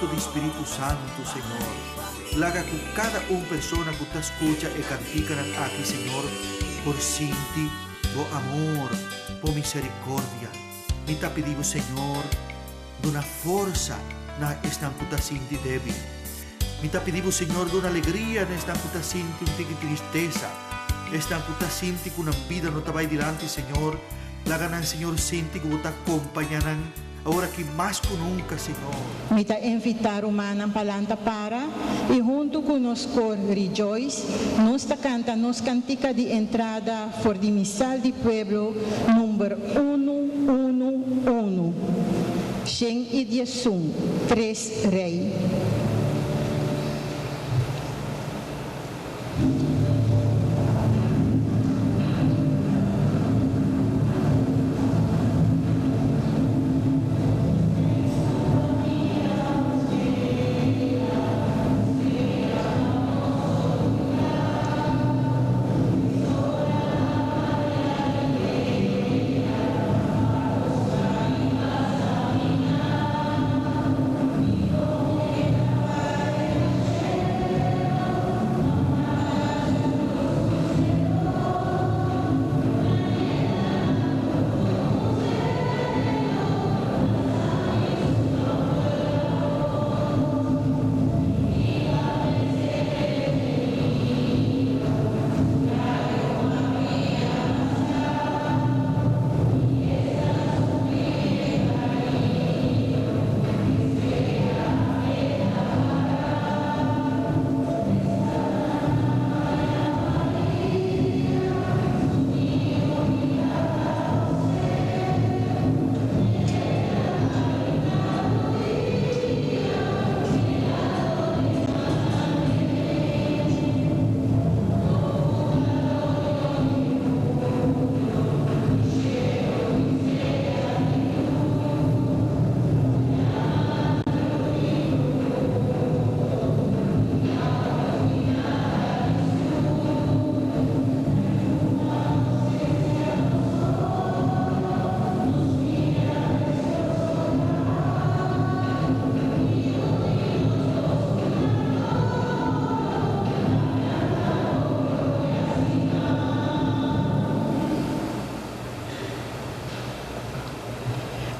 fruto di Spiritu Santu, Señor. Laga ku kada un persona ku ta skucha e kantikanan aki, Señor, por sinti Bo amor, Bo miserikordia. Mi ta pidi Bo, Señor, duna forsa na esnan ku ta sinti débil. Mi ta pidi Bo, Señor, duna alegria na esnan ku ta sinti un tiki tristesa, esnan ku ta sinti ku nan bida no ta bai dilanti, Señor. Laga nan, Señor, sinti ku Bo ta kompañá nan awor aki mas ku nunka, Señor. Mi ta invitá rumannan pa lanta para i huntu ku nos kor Rejoice nos ta kanta nos kantika di entrada for di Misal di Pueblo number unu unu unu, 111, Tres Rei.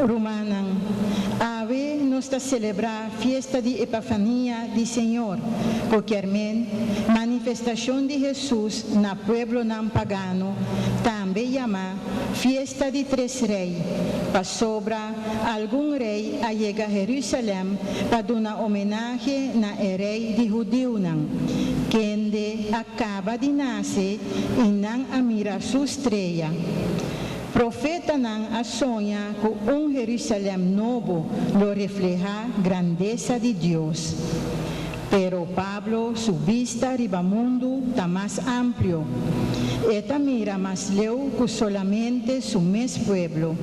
Rumannan, awe nos ta selebrá Fiesta di Epafania di Señor, ku kier men manifestashon di Hesus na pueblonan pagano, tambe yamá Fiesta di Tres Rei, pasobra algun rei a yega Herusalèm pa duna omenahe na e Rei di hudiunan, kende a kaba di nase i nan a mira su strea. Profetanan a soña ku un Herusalèm nobo lo reflehá grandesa di Dios. Pero Pablo su bista riba mundu ta mas amplio. E ta mira mas leu ku solamente su mes pueblo.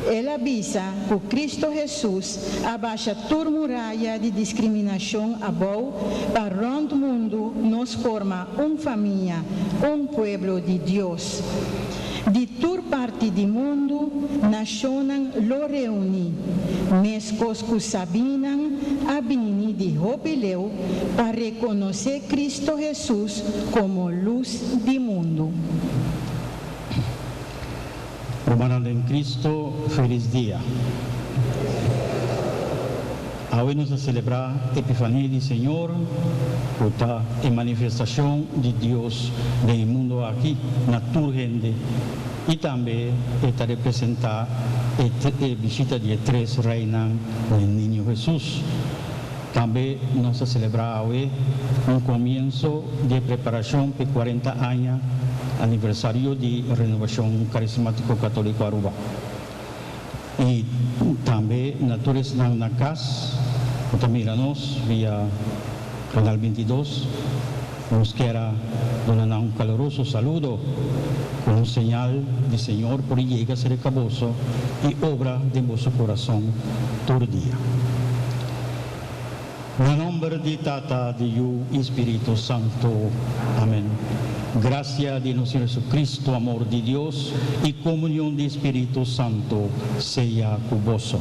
El a bisa ku Kristu Hesus a basha tur muraya di diskriminashon abou pa rònt mundu nos forma un famia, un pueblo di Dios. Di tur parti di mundu nashonnan lo reuní, meskos ku sabínan a bini di hopi leu pa rekonosé Kristu Hesus komo lus di mundu. Rumannan den Kristu, felis dia! Awe nos ta selebrá Epifania di Señor, ku ta e manifestashon di Dios den e mundu aki na tur hende, i tambe e ta representá e e bishita di e tres reinan na e Niño Hesus. Tambe nos ta selebrá awe un komienso di e preparashon p'e kuarenta aña aniversario di Renovashon Karismátiko Katóliko Aruba. I tambe na tur esnan na kas ku ta mira nos via Kanal 22, nos kier a duna nan un kaluroso saludo ku un señal di Señor por yega serka boso i obra den boso kurason tur dia. Na nomber di Tata, di Yu i Spiritu Santu. Amen. Gracia di nos Señor Jesucristo, amor di Dios i comunion di Spiritu Santu sea cu boso.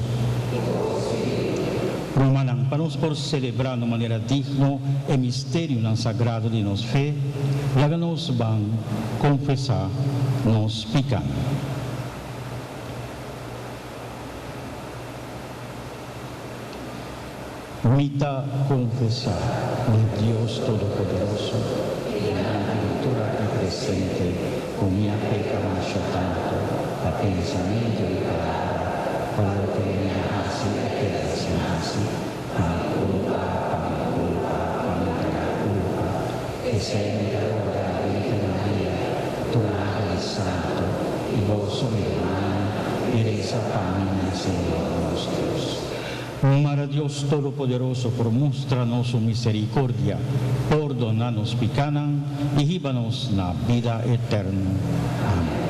Rumannan. Rumannan, pa nos por selebrá na un manera digno e misterionan sagrado di nos fe, laga nos ban konfesá nos pikánan. Mi ta konfesá na Dios Todopoderoso dilanti di tur aki presente ku mi a peka masha tantu pa pensamentu i palabra, pa loke mi a hasi i keda sin hasi, pa mi kulpa, pa mi kulpa, pa mi gran kulpa. P'esei mi ta roga Virgen Maria, tur ángel santu, i boso, mi rumannan, i resa pa mi na Señor nos Dios. Mara Dios Todopoderoso por mustra nos su misericordia, pordona nos picanan y hiba nos na bida eterno. Amen.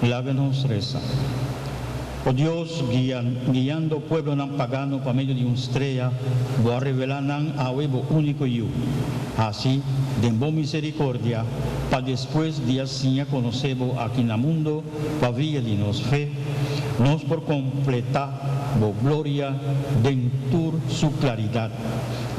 Laga nos resa. O Dios, guia, guiando pueblonan pagano pa medio di un strea, Bo a revelá nan awe Bo úniko Yu. Hasi, den Bo misericordia, pa despues di a siña konosé Bo aki na mundo pa via di nos fe, nos por kompletá Bo gloria den tur su klaridat.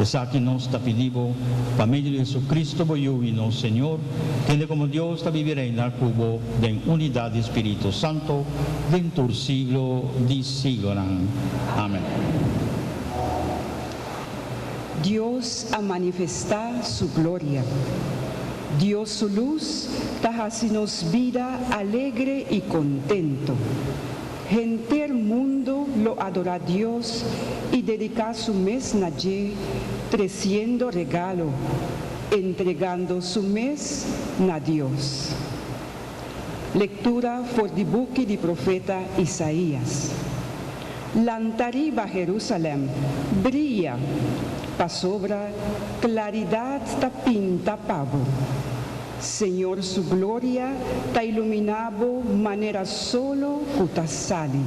Esaki nos ta pidi Bo pa medio di Jesucristo Bo Yu i nos Señor, kende komo Dios ta biba i reina ku Bo den unidat di Spiritu Santo den tur siglo di siglonan. Amen. Dios a manifestá su gloria. Dios su lus ta hasi nos bida alegre i kontentu. Henter mundu lo adorá Dios i dediká su mes na dje, tresiendo regalo, entregando su mes na Dios. Lektura for di buki di profeta Isaías. Lanta riba Jerusalèm, bria, pasobra klaridat ta pinta pa bo. Señor su gloria ta iluminá bo manera solo ku ta sali.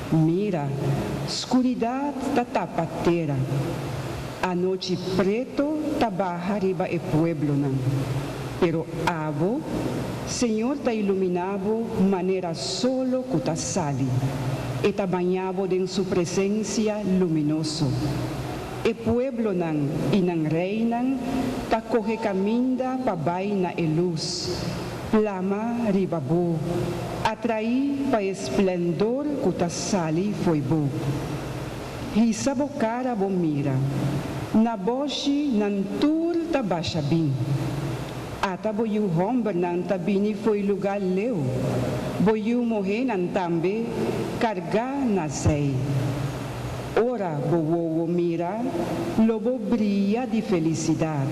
Mira, skuridat ta tapa tera. Anochi preto ta baha riba e pueblonan. Pero abo, Señor ta iluminá bo manera solo ku ta sali. E ta bañá bo den su presensia luminoso. E pueblonan i nan reinan ta kohe kaminda pa bai na e lus, plama riba bo, atraí pa e splendor ku ta sali fo'i bo. Hisa bo kara bo mira, na boshi nan tur ta basha bin. Ata bo yu hòmbernan ta bini fo'i lugá leu, bo yu muhénan tambe kargá na zei. Ora bo wowo mira, lo bo bria di felisidat.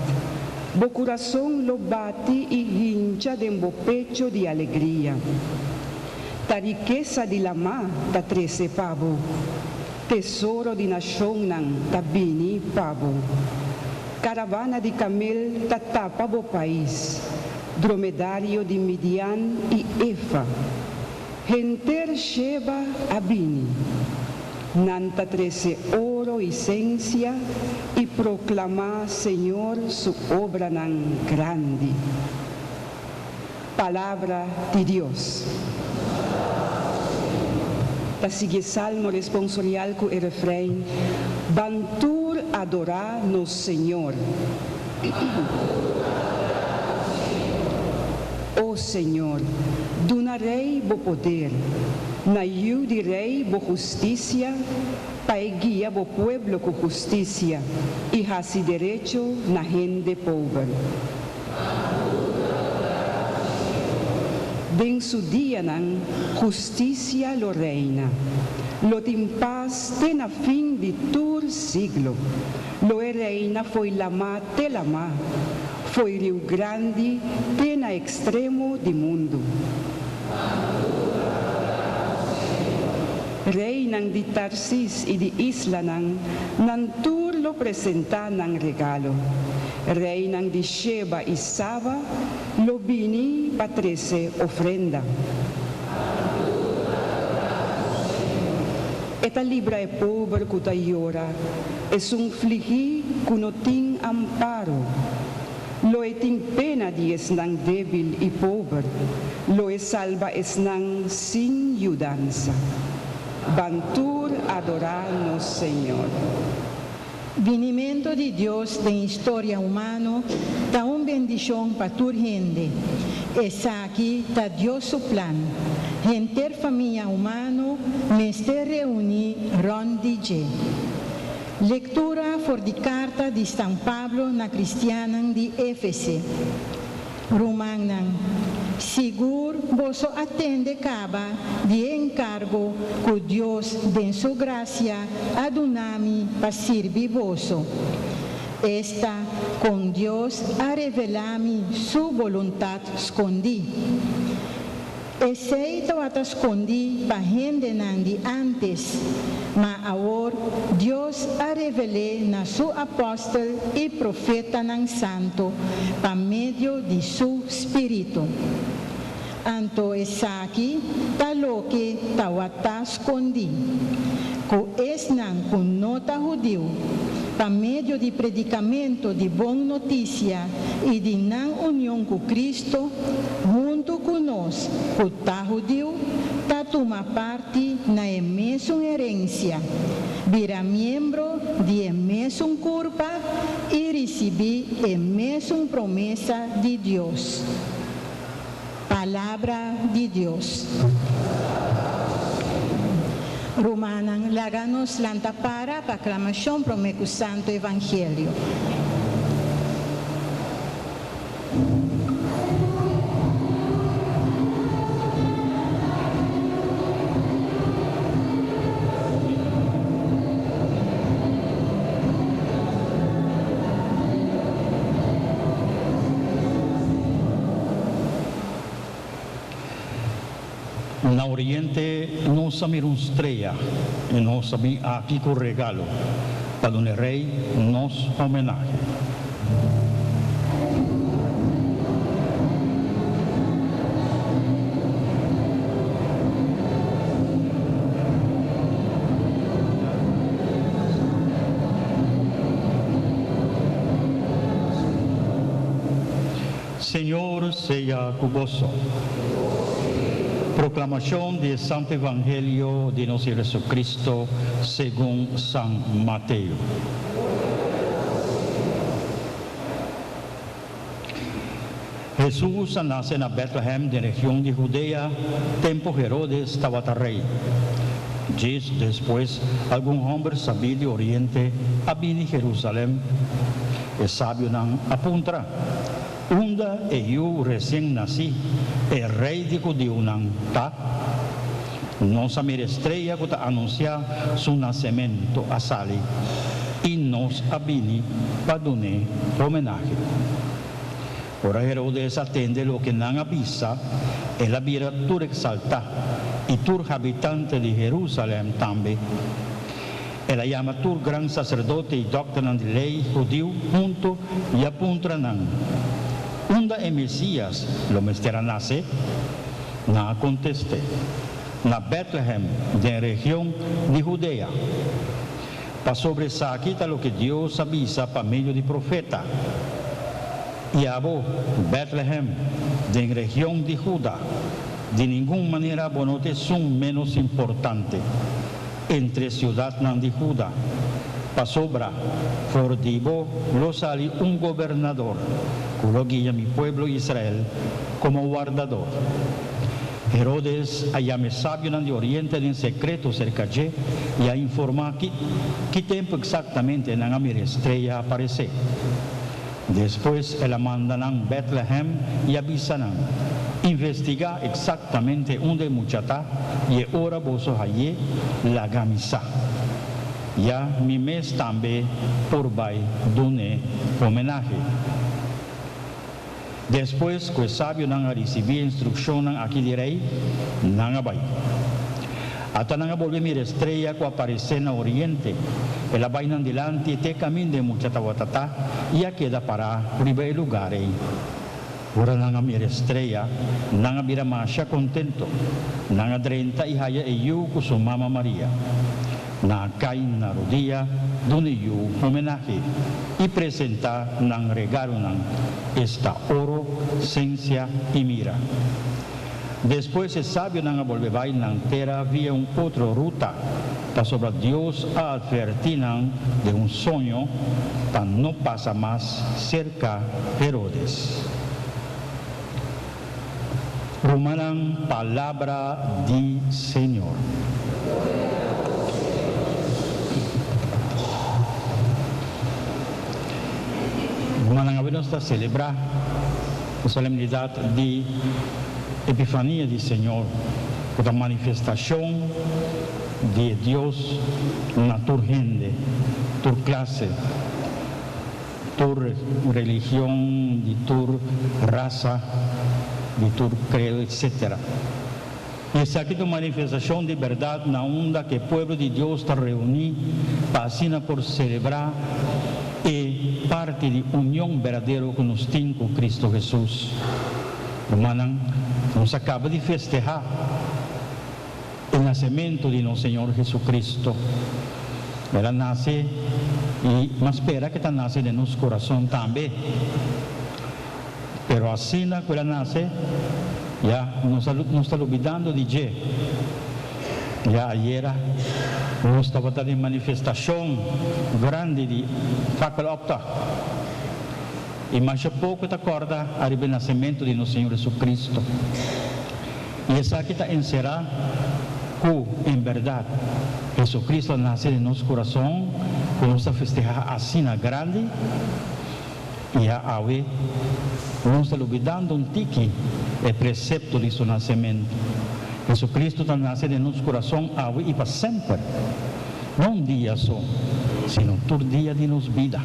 Bo kurason lo bati i hincha den bo pecho di alegria. Ta rikesa di lamá ta trese pa bo, tesoro di nashonnan ta bini pa bo. Karavana di kamel ta tapa bo pais, dromedario di Midian i Efa. Henter Sheba a bini. Nan ta trese oro i sensia i proklamá Señor su obranan grandi. Palabra di Dios. Ta sigui e salmo responsorial ku e refrein, Ban tur adorá nos Señor. O Señor, duna rei bo poder, na yu di rei bo hustisia, pa e guia bo pueblo ku hustisia i hasi derecho na hende pober. Den su dianan hustisia lo reina, lo tin pas te na fin di tur siglo. Lo e reina fo'i lamá te lamá, fo'i riu grandi te na ekstremo di mundu. Reinan di Tarsis i di islanan, nan tur lo presentá nan regalo. Reinan di Sheba i Saba lo bini pa trese ofrenda. E ta libra e pober ku ta yora, esun fligí ku no tin amparo. Lo e tin pena di esnan débil i pober, lo e salba esnan sin yudansa. Ban tur adorá nos Señor. Binimento di Dios den historia humano ta un bendishon pa tur hende. Esaki ta Dios su plan. Henter famia humano mester reuní rònt di dje. Lektura for di karta di San Pablo na kristiannan di Efese. Rumannan, sigur boso a tende kaba di e enkargo ku Dios den su grasia a duna mi pa sirbi boso. Esta kon Dios a revelá mi su boluntat skondí. Esei tawata skondí pa hendenan di ántes, ma awor Dios a revel'é na su apòstel i profetanan santu pa medio di su spiritu. Anto esaki ta loke tawata skondí, ku esnan ku no ta hudiu, pa medio di predikamentu di bon notisia i di nan union ku Kristu, huntu ku nos ku ta hudiu, ta tuma parti na e mesun herensia, bira miembro di e mesun kurpa i risibí e mesun promesa di Dios. Palabra di Dios. Rumannan, laga nos lanta para pa aklamashon promé ku Santu Evangelio. Na oriente nos a mira un strea i nos a bin aki ku regalo pa duna e rei nos homenahe. Señor sea ku boso. Proklamashon di e Santu Evangelio di nos Señor Jesucristo segun San Mateo. Hesus a nase na Bètlehèm den region di Hudea tempu Herodes tabata rei. Djis despues algun hòmber sabí di oriente a bini Herusalèm. E sabionan a puntra, Unda e yu resien nasí, e rei di hudiunan, ta? Nos a mira e strea ku ta anunsiá su nasementu a sali, i nos a bini pa dun'é homenahe. Ora Herodes a tende loke nan a bisa, el a bira tur eksaltá, i tur habitante di Herusalèm tambe. El a yama tur gran saserdote i dòkternan di lei hudiu huntu i a puntra nan, Unda e Mesías lo mester a nase? Nan a kontest'é, Na Bètlehèm, den region di Hudea. Pasobra esaki ta loke Dios a bisa pa medio di profeta, I abo, Bètlehèm, den region di Huda, di ningun manera bo no ta esun ménos importante entre siudatnan di Huda, pasobra for di bo lo sali un gobernador ku lo guia mi pueblo Israel komo wardador. Herodes a yama e sabionan di oriente den sekreto serka dje i a informá ki ki tempu eksaktamente nan a mira e strea aparesé. Despues el a manda nan Bètlehèm i a bisa nan, Investigá eksaktamente unda e mucha ta, i e ora boso hañ'é, laga mi sa. Ya mi mes tambe por bai dun'é homenahe. Despues ku e sabionan a risibí e instrukshonnan aki di rei, nan a bai. Ata nan a bolbe mira e strea ku a paresé na oriente. El a bai nan dilanti te kaminda e mucha tabata ta i a keda pará riba e lugar ei. Ora nan a mira e strea, nan a bira masha kontentu. Nan a drenta i haya e yu ku su mama Maria. Nan a kai na rudia duna e yu homenahe i presentá nan regalonan, esta oro, sensia i mira. Despues e sabionan a bolbe bai nan tera via un otro ruta, pasobra Dios a atvertí nan den un soño pa no pasa mas serka Herodes. Rumannan palabra di Señor. Rumannan awe nos ta celebra e solemnidad di Epifania di Señor cu ta manifestacion di e Dios na tur hende, tur clase. Tur religion, di tur rasa, di tur creo etc. I esaki ta un manifestacion di berdad na unda cu e pueblo di Dios ta reuni pa asina por celebra e parti di union berdadero cu nos tin cu Cristo Jesus. Rumannan, nos a caba di festeha e nasementu di nos Señor Jesucristo. El a nase i mas spera ke ta nase den nos kurason tambe. Pero asina ku el a nase, ya nos a nos ta lubidando di dje. Ya ayera nos tabata den manifestashon grandi di Fakkeloptocht i masha poko ta kòrda ariba e nasementu di nos Señor Jesucristo. I esaki ta enserá ku, en bèrdat, Hesu-Kristu a nase den nos kurason, ku nos ta festehá asina grandi, i ya awe nos ta lubidando un tiki e presepto di Su nasementu. Hesu-Kristu ta nase den nos kurason awe i pa semper, no un dia so, sino tur dia di nos bida.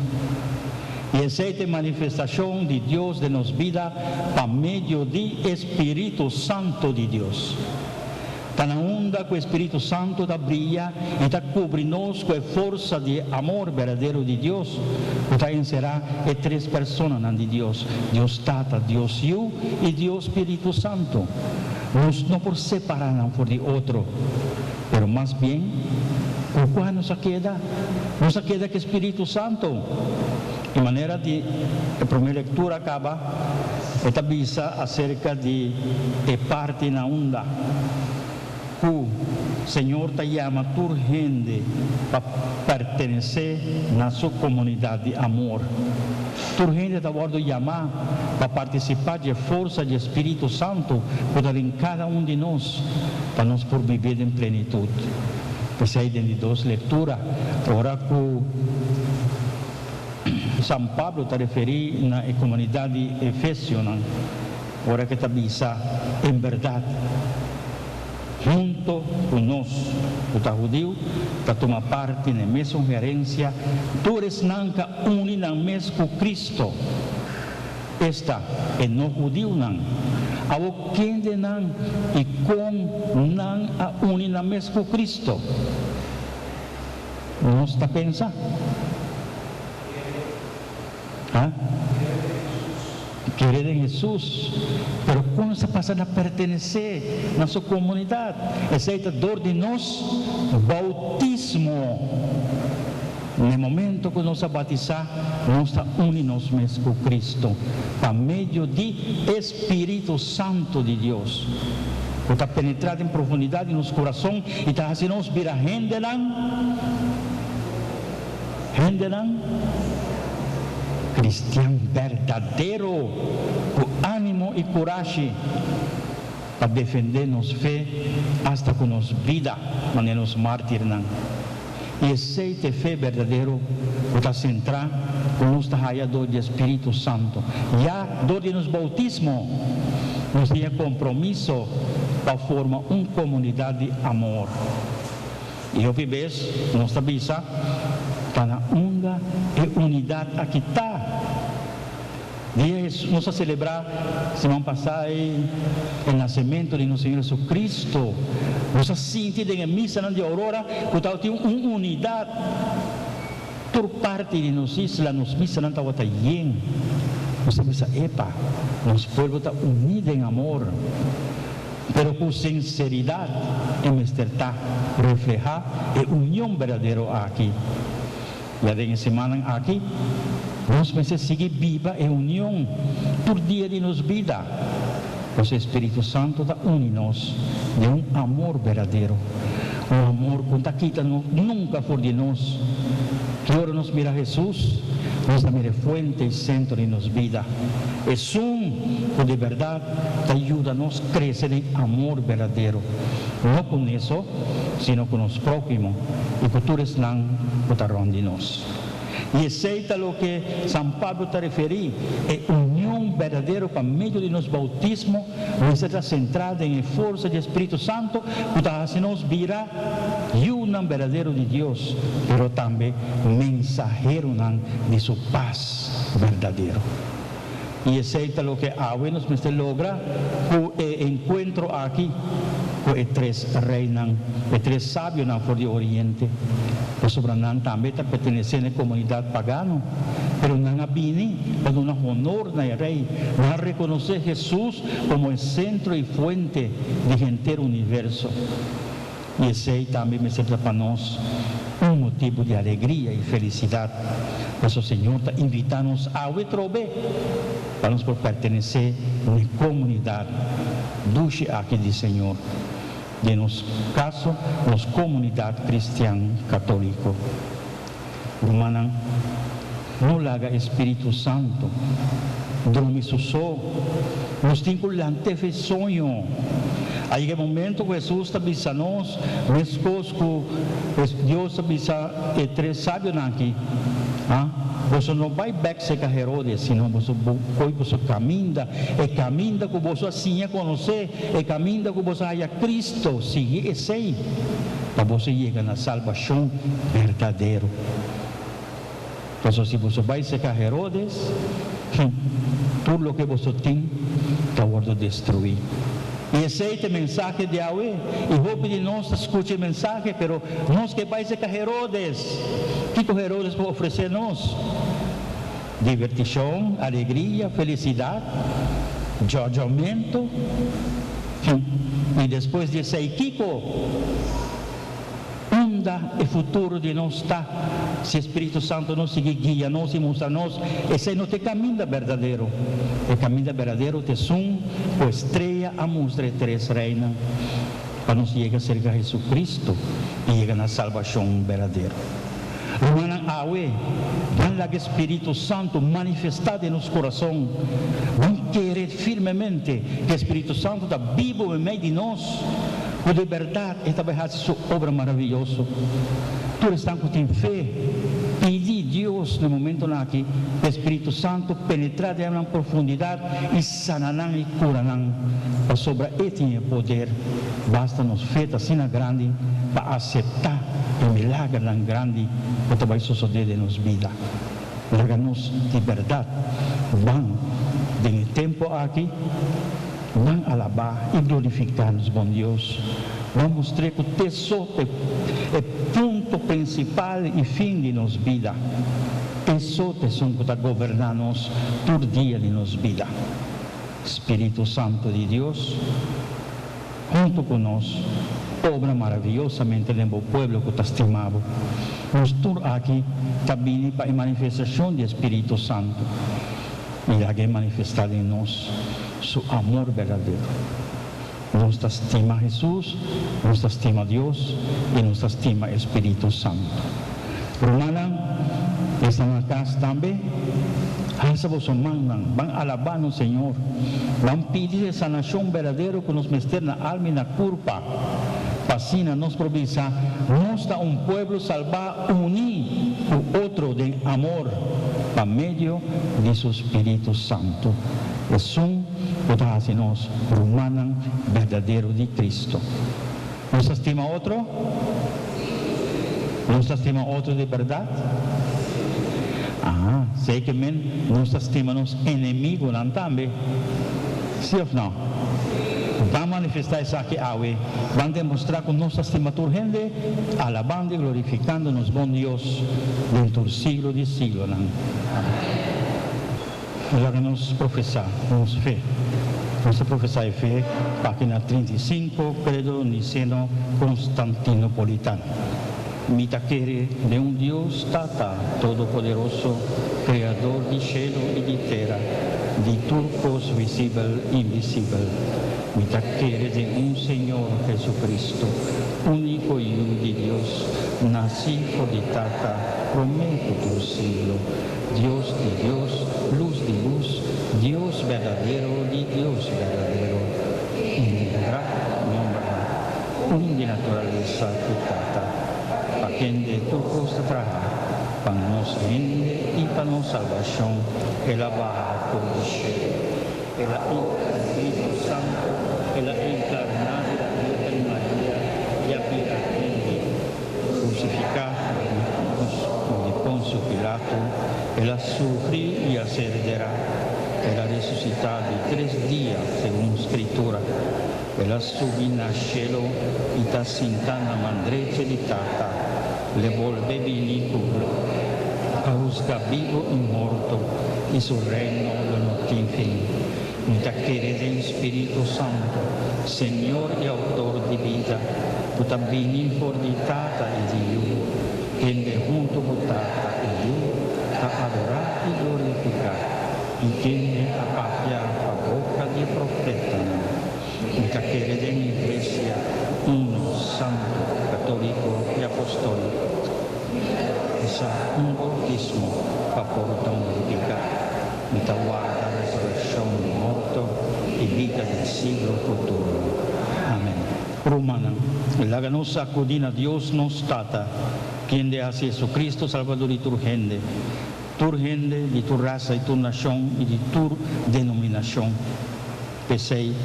I esei ta e manifestashon di Dios den nos bida pa medio di e Spiritu Santu di Dios. Ta na unda ku e Spiritu Santu ta bria i ta kubri nos ku e forsa di e amor berdadero di Dios, ku ta enserá e tres personanan di Dios, Dios Tata, Dios Yu i Dios Spiritu Santu. Nos no por separá nan for di otro, pero mas bien, ku kua nos a keda? Nos a keda ku e Spiritu Santu. E manera di e promé lektura kaba, e ta bisa aserka di e parti na unda ku Señor ta yama tur hende pa pertenesé na Su komunidat di amor. Tur hende ta wòrdu yamá pa partisipá dje forsa dje Spiritu Santu ku ta den kada un di nos pa nos por bibé den plenitut. P'esei den di dos lektura, ora ku San Pablo ta referí na e komunidat di Efesionan, ora ku e ta bisa, En bèrdat, hunto ku nos ku ta hudiu ta tuma parti na e mesun herensia, tur esnan ka uni nan mes ku Kristo. Esta, e no hudiunan. Awor kende nan i kon nan a uni nan mes ku Kristo? Nos ta pensa? Ha? Kere den Hesus. Pero kon nos ta pasa na pertenesé na su komunidat? Esei ta dor di nos boutismo. Na e momento ku nos a batisá, nos ta uni nos mes ku Kristu pa medio di e spiritu santu di Dios, ku ta penetrá den profundidat di nos kurason i ta hasi nos bira hendenan, hendenan kristian berdadero ku ánimo i kurashi pa defendé nos fe asta ku nos bida, manera nos mártirnan. I esei ta e fe berdadero ku ta sentrá ku nos ta haya dor di e Spiritu Santu. Ya dor di nos boutismo, nos tin e kompromiso pa forma un komunidat di amor. I hopi bes nos ta bisa, Ta na unda e unidat aki ta? Dia Hesus, nos a selebrá siman pasá e e nasementu di nos Señor Jesucristo. Nos a sinti den e misanan di Aurora ku tabatin un unidat. Tur parti di nos isla nos misanan tabata yen. Nos a bisa, Epa, nos pueblo ta uní den amor. Pero ku sinseridat e mester ta reflehá e union berdadero aki. Ya den e simannan aki, nos mester sigui biba e union tur dia di nos bida, pasobra e Spiritu Santu ta uni nos den un amor berdadero, un amor ku no ta kita nunka for di nos. Ki ora nos mira Hesus, nos ta mira e fuente i sentro di nos bida, esun ku di bèrdat ta yuda nos krese den amor berdadero, no ku neso, sino ku nos próhimo i ku tur esnan ku ta rònt di nos. I esei ta loke San Pablo ta referí, e union berdadero pa medio di nos boutismo mester ta sentrá den e forsa di e Spiritu Santu ku ta hasi nos bira yunan berdadero di Dios, pero tambe mensaheronan di su pas berdadero. I esei ta loke awe nos mester logra ku e enkuentro aki ku e tres reinan, e tres sabionan for di Oriente. Pasobra nan tambe ta pertenesé na e komunidat pagano, pero nan a bini pa duna honor na e rei. Nan a rekonosé Hesus komo e sentro i fuente di henter universo. I esei tambe mester ta pa nos un motibu di alegria i felisidat, pasobra Señor ta invitá nos awe trobe pa nos por pertenesé na e komunidat dushi aki di Señor, den nos kaso, nos komunidat kristian katóliko. Rumannan, no laga e Spiritu Santu drumi su so. Nos tin ku lant'é fe soño. A yega e momento ku Hesus ta bisa nos, meskos ku Dios a bisa e tres sabionan aki, Ha, boso no bai bèk serka Herodes, sino boso koi boso kaminda, e kaminda ku boso a siña konosé, e kaminda ku boso a haya Kristo, sigui esei. Pa boso yega na salbashon berdadero. Pasobra si boso bai serka Herodes, tur loke boso tin ta wòrdu destruí. I esei ta e mensahe di awe. I hopi di nos ta skucha e mensahe, pero nos ke bai serka Herodes. Kiko Herodes por ofresé nos? Divertishon, alegria, felisidat, djòdjòmentu. I despues di esei kiko? Unda e futuro di nos ta si e Spiritu Santu no sigui guia nos i mustra nos esei no ta e kaminda berdadero? E kaminda berdadero ta esun ku e strea a mustra e tres reinan pa nos yega serka Hesukristu i yega na salbashon berdadero. Rumannan, awe ban laga e Spiritu Santu manifestá den nos kurason. Ban kere firmemente ku e Spiritu Santu ta bibu meimei di nos. Ku di bèrdat e ta bai hasi su obra maravioso. Tur esnan ku tin fe, pidi Dios na e momentonan aki pa e Spiritu Santu penetrá den nan profundidat i sana nan i kura nan, pasobra e tin e poder. Basta nos fe ta asina grandi pa aseptá e milagernan grandi ku ta bai sosodé den nos bida. Laga nos di bèrdat ban den e tempu aki. Nan alabá i glorifiká nos bon Dios. Nan mustr'é ku t'e so ta e punto prinsipal i fin di nos bida. E so ta esun ku ta goberná nos tur dia di nos bida. Spiritu Santu di Dios, huntu ku nos, obra maraviyosamente den bo pueblo ku ta stima bo. Nos tur aki ta bini pa e manifestashon di e Spiritu Santu. I lag'é manifestá den nos su amor berdadero. Nos ta stima Hesus, nos ta stima Dios i nos ta stima e Spiritu Santu. Rumannan, esnan na kas tambe, halsa boso mannan, ban alabá nos Señor, ban pidi e sanashon berdadero ku nos mester na alma i na kurpa, pa asina nos por bisa, Nos ta un pueblo salbá uní ku otro den amor pa medio di su spiritu santu, esun ku ta hasi nos rumannan berdadero di Cristo. Nos ta stima otro? Nos ta stima otro di bèrdat? Aha, sey ke men nos ta stima nos enemigunan tambe. Sí òf nò? Ban manifestá esaki awe. Ban demostrá ku nos ta stima tur hende, alabando i glorifikando nos bon Dios den tur siglo di siglonan. Amèn. Laga nos profesá nos fe. Nos ta profesá e fe, página 35, Credo Niceno Constantinopolitano. Mi ta kere den un Dios Tata Todopoderoso, Kreador di shelu i di tera, di tur kos visibel i invisibel. Mi ta kere den un Señor Jesucristo, úniko Yu di Dios, nasí for di Tata promé ku tur siglo, Dios di Dios, lus di lus, Dios berdadero di Dios berdadero, ingendrá, nombrá. Un di naturalesa ku Tata, pa kende tur kos ta traha, pa nos hende i pa nos salbashon, El a baha for di shelu. El a entra Spiritu Santu, El a enkarná di la Virgen Maria i a bira hende. Krusifiká na krus di Ponsio Pilato, El a sufri i a ser derá. El a resusitá di tres dia, segun Skritura. El a subi na shelo i ta sinta na man drechi di Tata. L'e bolbe bini ku pa husga bibu i morto, i su reino lo no tin fin. Mi ta kere den Spiritu Santu, Señor i Autor di bida, ku ta bini for di Tata i di Yu, kende huntu ku Tata i Yu ta adorá i glorifiká. I kende a papia pa boka di e profetanan. Mi ta kere den Iglesia uno, santu, katoliko i apostoliko. Esa un boutismo pa pordon di piká. Mi ta warda resurekshon di morto i bida den siglo futuro. Amen. Rumannan, laga nos akudí na Dios nos Tata, kende a hasi Jesucristo Salbador di tur hende. Tur hende di tur rasa i tur nashon i di tur denominashon. P'esei,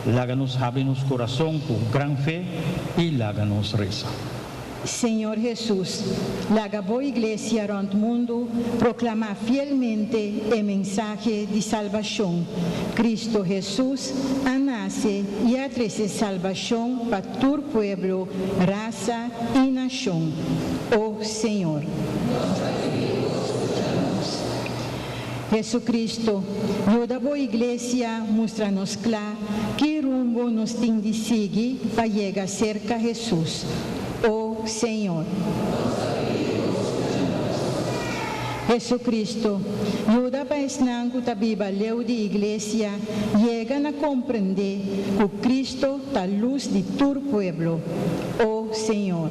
laga nos habri nos kurason ku gran fe i laga nos resa. Señor Hesus, laga bo Iglesia rònt mundu proklamá fielmente e mensahe di salbashon. Kristu Hesus a nase i a trese salbashon pa tur pueblo, rasa i nashon. O Señor. Jesucristo, yuda bo Iglesia mustra nos kla ki rumbo nos tin di sigui pa yega serka Hesus. O Señor. Jesucristo, yuda pa esnan ku ta biba leu di Iglesia yega na komprendé ku Cristo ta lus di tur pueblo. O Señor.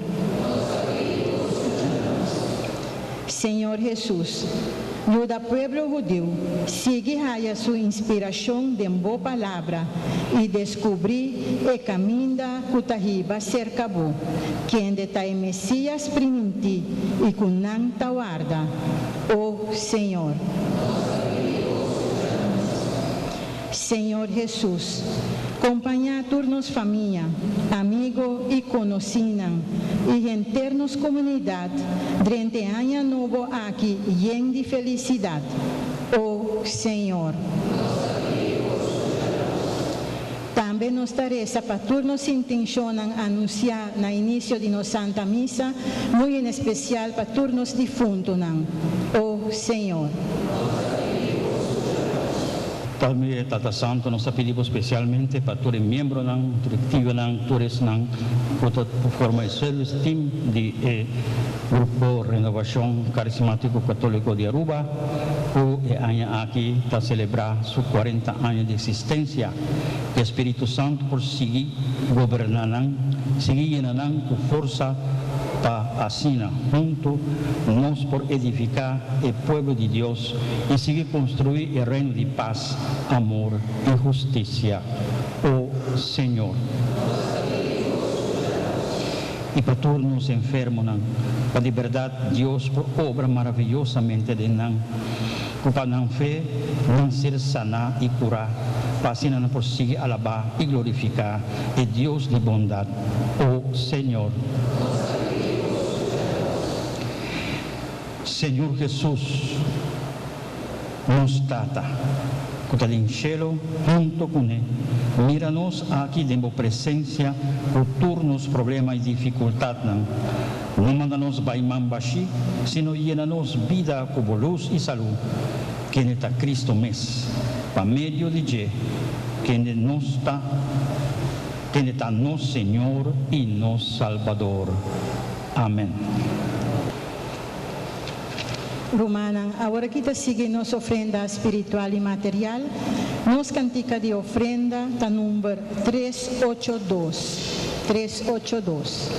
Señor Hesus, yuda pueblo hudiu sigui haya su inspiracion den Bo Palabra y descubri e caminda cu ta hiba cerca Bo, kende ta e Mesias priminti y cu nan ta warda. O Señor. Señor Hesus, kompañá tur nos famia, amigo i konosínan i henter nos komunidat drente e aña nobo aki yen di felisidat. O Señor. Tambe nos ta resa pa tur nos intenshonnan anunsiá na inisio di nos Santa Misa, muy en espesial pa tur nos difuntonan. O Señor. Tambe Tata Santo nos ta pidi bo spesialmente pa tur e miembronan, direktivonan, tur esnan ku ta forma e service team di e Grupo Renovacion Carismatico Catolico di Aruba ku e aña aki ta selebrá su kuarenta aña di eksistensia. Ku e Spiritu Santo por sigui goberná nan, sigui yena nan ku forsa pa asina huntu nos por edifiká e pueblo di Dios i sigui konstruí e reino di pas, amor i hustisia. O Señor. I pa tur nos enfermonan, pa di bèrdat Dios por obra maraviyosamente den nan, ku pa nan fe nan ser saná i kurá, pa asina nan por sigui alabá i glorifiká e Dios di bondat. O Señor. Señor Hesus, nos Tata, ku ta den shelu hunto kuné, mira nos aki den bo presensia ku tur nos problema i difikultatnan. No manda nos bai man bashí, sino yena nos bida ku bo lus i salú, kende ta Cristo mes. Pa medio di dje, kende nos ta, kende ta nos Señor i nos Salbador. Amen. Rumannan, aworakí ta sigui nos ofrenda spiritual i material. Nos kantika di ofrenda ta number tres ocho dos, tres ocho dos.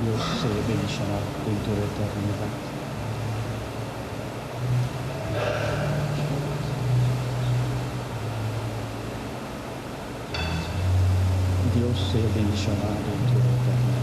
Dios sea bendishoná den tur eternidat. Dios sea bendishoná den tur eternidat.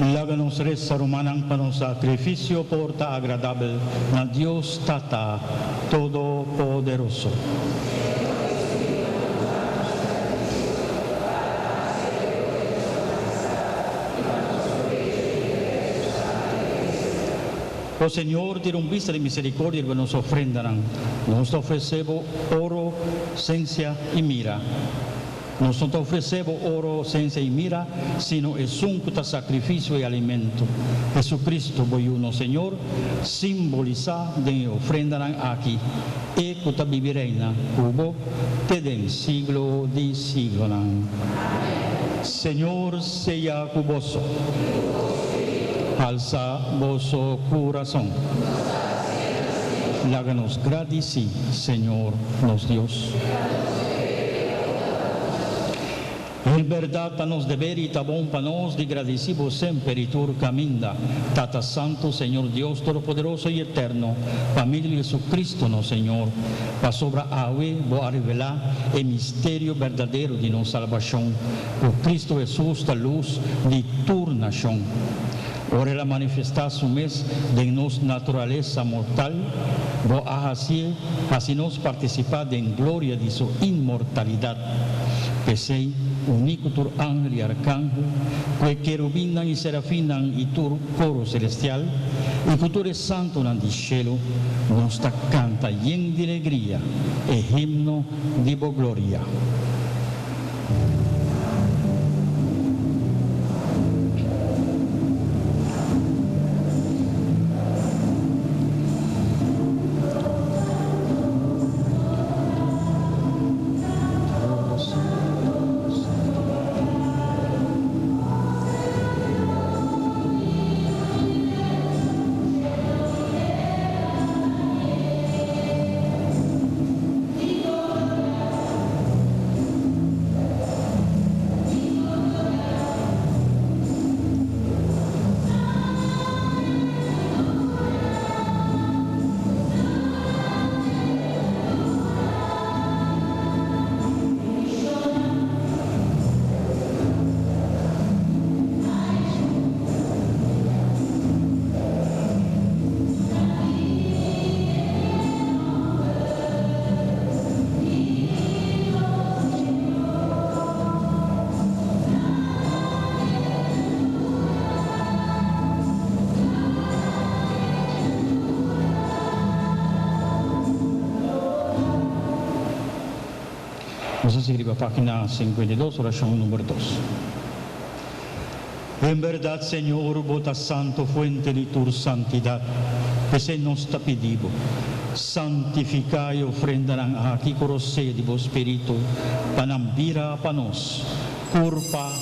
Laga nos resa, rumannan, pa nos sakrifisio por ta agradabel na Dios Tata Todopoderoso. O Señor, tira un bista di misericordia riba nos ofrendanan. Nos ta ofrecé Bo oro, sensia i mira. Nos no ta ofrecé Bo oro, sensia i mira, sino esun cu ta sacrificio i alimento, Jesucristo, Bo Yu, nos Señor, simbolisá den e ofrendanan aki, E cu ta bibi reina cu Bo te den siglo di siglonan. Señor sea cu boso. Halsa boso curason. Laga nos gradici Señor nos Dios. En berdad ta nos deber y ta bon pa nos di gradici Bo semper y tur caminda, Tata Santo, Señor Dios Todopoderoso y Eterno, pa medio di Jesucristo nos Señor, pasobra awe Bo a revelá e misterio berdadero di nos salbacion, cu Cristo Jesus ta luz di tur nacion. Ora El a manifestá Su mes den nos naturalesa mortal, Bo a hacié haci nos participá den gloria di Su inmortalidad. P'esei, uní ku tur angel i arkangel, ku e kerubinnan i serafinnan i tur koro selestial, i ku tur e santunan di shelu, nos ta kanta yen di legria e himno di bo gloria. Nos a sigui riba página 52, orashon number dos. En bèrdat, Señor, Bo ta santo, fuente di tur santidat. P'esei nos ta pidi Bo, santifiká e ofrendanan aki ku rosea di Bo Spiritu, pa nan bira pa nos kurpa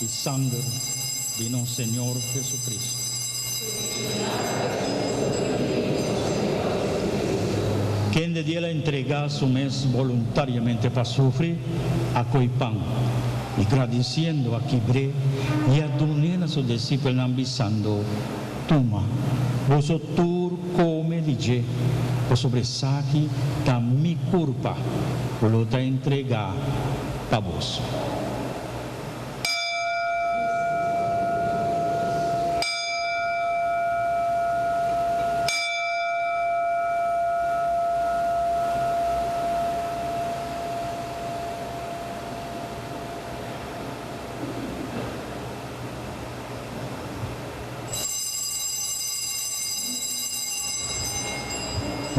i sanger di nos Señor Jesucristo. Kende di el a entregá su mes boluntariamente pa sufri, a koe pan, i gradisiendo a kibr'é i a dun'é na su disipelnan, bisando, Tuma, boso tur kome di dje, pasobra esaki ta mi kurpa ku lo ta entregá pa boso.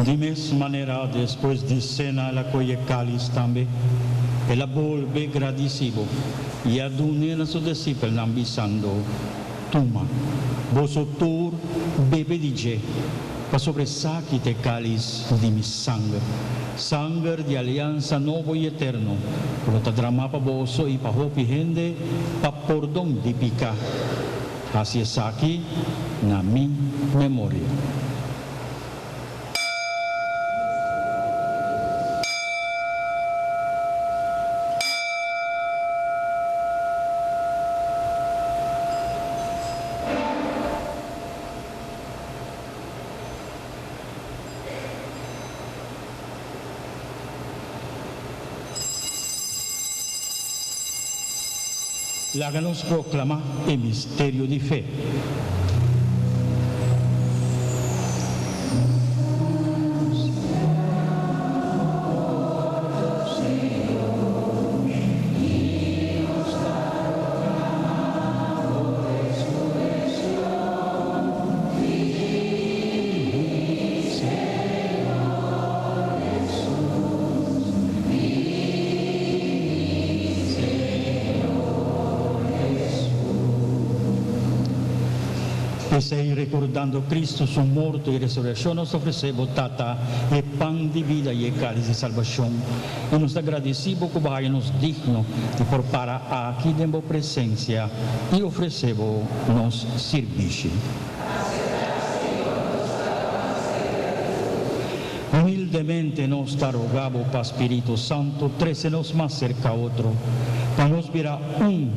Di mes manera, despues di sena el a kohe kalis tambe, el a bolbe gradisí bo i a dun'é na su disipelnan, bisando, Tuma, boso tur bebe di dje. Pasobra esaki ta e kális di mi sanger, sanger di aliansa nobo i eterno, ku lo ta dramá pa boso i pa hopi hende pa pordon di piká. Hasi esaki na mi memoria. Laga nos proclama e misterio di fe. P'esei, rekordando Kristu su morto i resurekshon, nos ta ofresé bo, Tata, e pan di bida i e kális di salbashon, i nos ta gradisí bo ku bo haña nos digno di por para aki den bo presensia i ofresé bo nos sirbishi. Humildemente nos ta roga bo pa Spiritu Santu trese nos mas serka otro, pa nos bira un,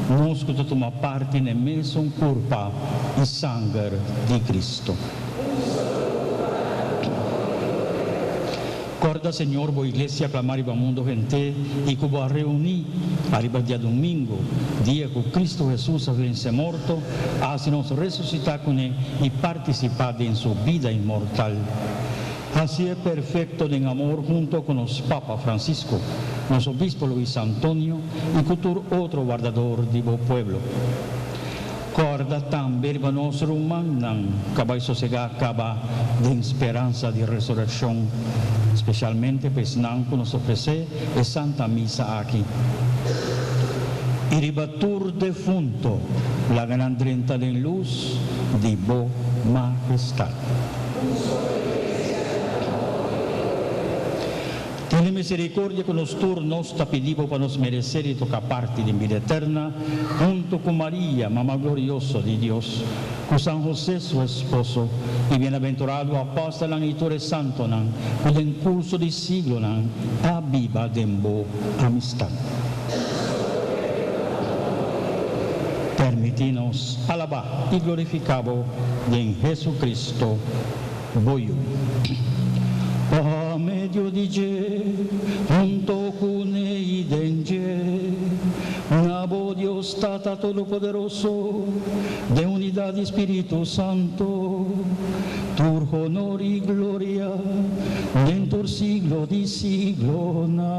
nos ku ta tuma parti n'e mesun kurpa i sanger di Kristu. Corda, Señor, bo Iglesia clama riba mundo henter y cu bo a reuni ariba diadomingo, dia cu Cristo Jesus a vence morto, a haci nos resucita cune y participa den su bida inmortal. Hacié perfecto den amor hunto cu nos Papa Francisco, nos Obispo Luis Antonio y cu tur otro wardador di bo pueblo. Corda tambe riba nos rumannan ca bay sosega caba den speransa di resureccion, specialmente pa esnan cu nos ofrece e Santa Misa aki. Y riba tur defunto, laga nan drenta den luz di Bo Majestad. Tene misericordia cu nos tur, nos ta pidi Bo pa nos merece di toca parti den bida eterna hunto cu Maria, Mama glorioso di Dios, cu San José su esposo, y bienaventurado apostelnan y tur e santonan cu den curso di siglonan a biba den Bo amistad. Permiti nos alaba y glorifica Bo den Jesucristo, Bo yu. Pa medio di dje, hunto ku ne i den dje, na bo Dios Tata Todopoderoso, den unidat di Spiritu Santo, tur honor i gloria den tur siglo di siglonan.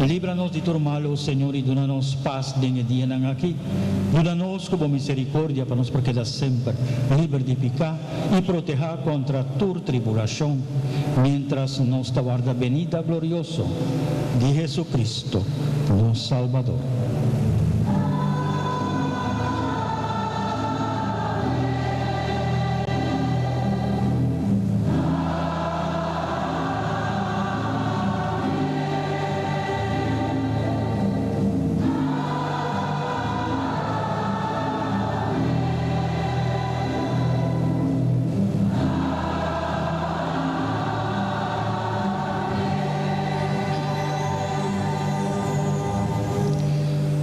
Líbranos di tur mal, o Señor, i duna nos pas den e dianan aki. Yuda nos ku bo miserikordia pa nos por keda semper liber di piká i protehá kontra tur tribulashon, miéntras nos ta warda benida glorioso di Hesu-Kristu, nos Salbador.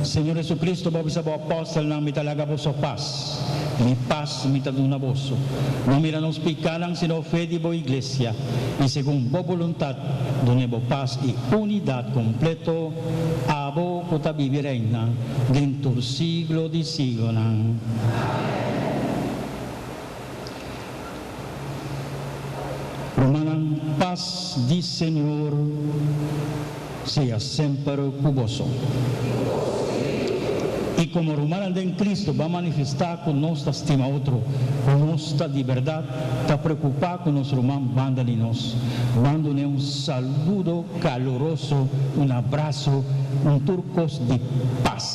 Señor Jesucristo, bo a bisa bo apòstelnan, Mi ta laga boso pas, mi pas mi ta duna boso. No mira nos pikánan, sino fe di bo iglesia, i segun bo boluntat dun'é bo pas i unidat kompleto. Abo ku ta bibi reina den tur siglo di siglonan. Rumannan, pas di Señor sea semper ku boso. I komo rumannan den Cristo ban manifestá ku nos ta stima otro, ku nos ta di bèrdat ta preokupá ku nos ruman banda di nos. Ban dun'é un saludo Caluroso, un abrazo, un tur cos di paz.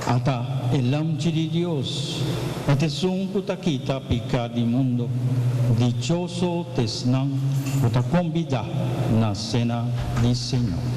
Ata e Lamchi di Dios, e t'esun ku ta kita piká di mundu. Dichoso t'esnan ku ta kombidá na sena di Señor.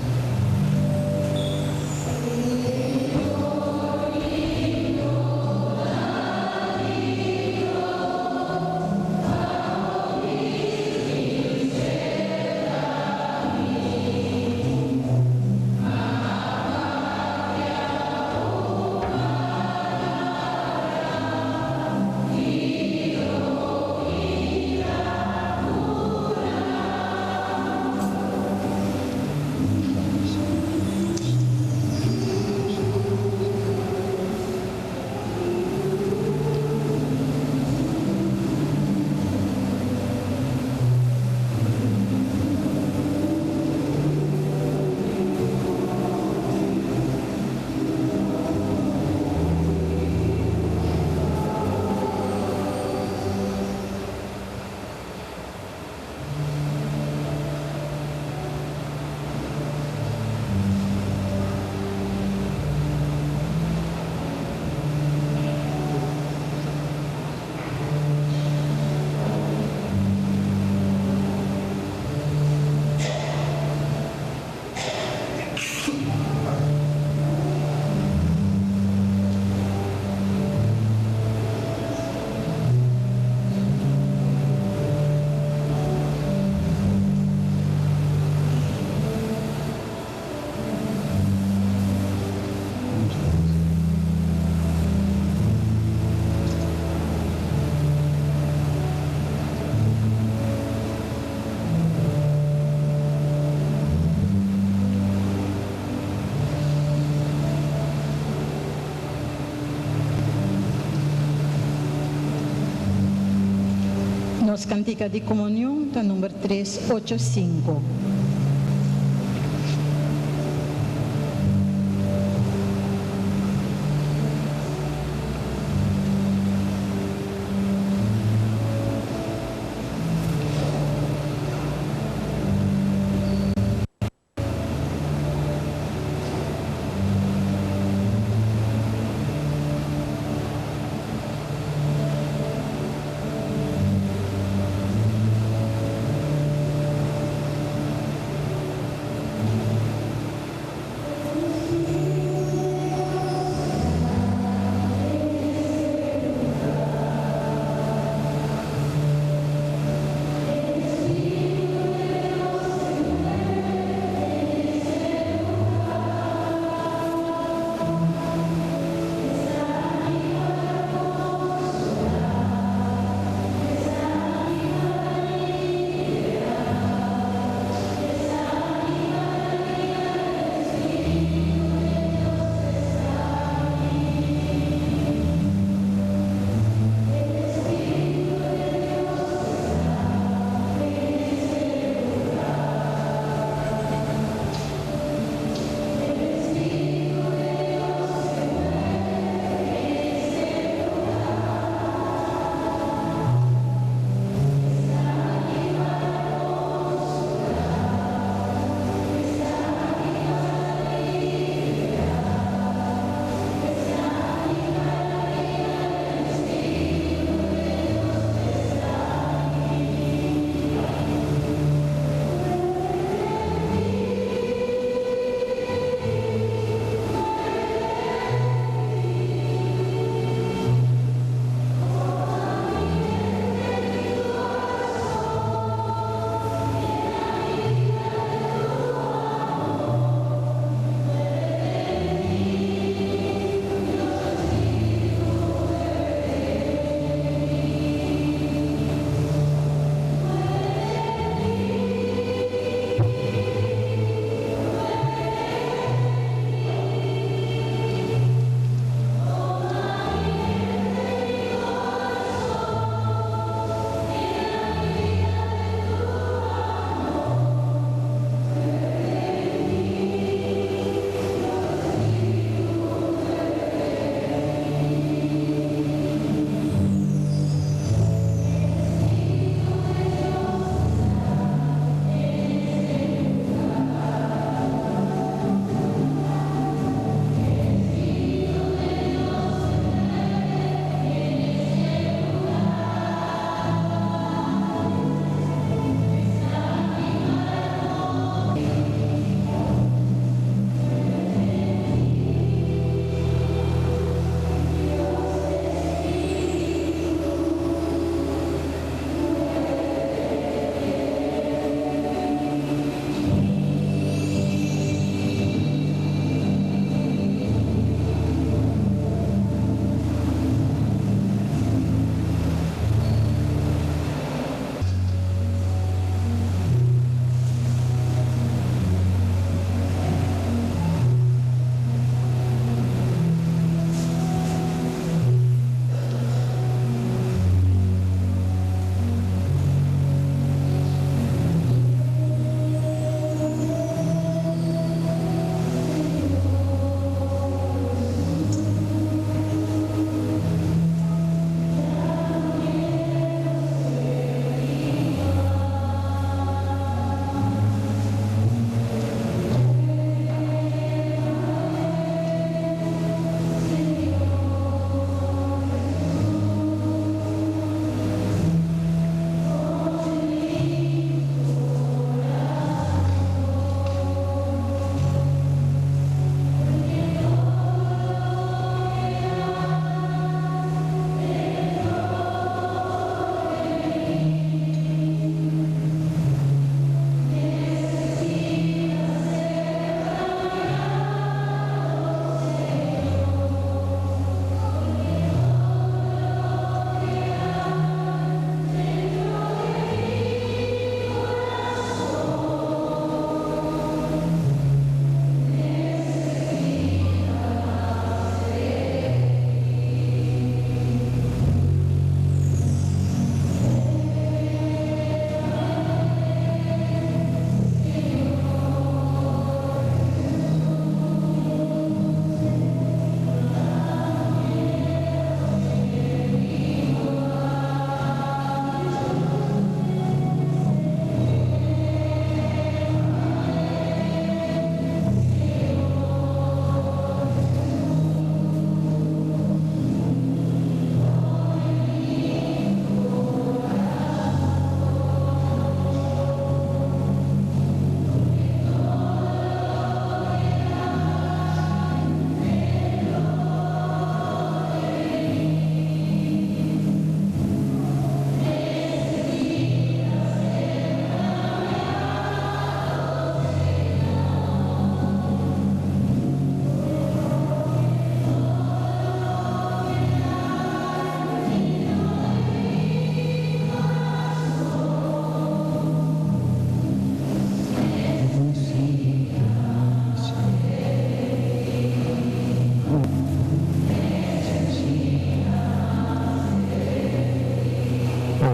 Nos kantika di komunion ta number 385.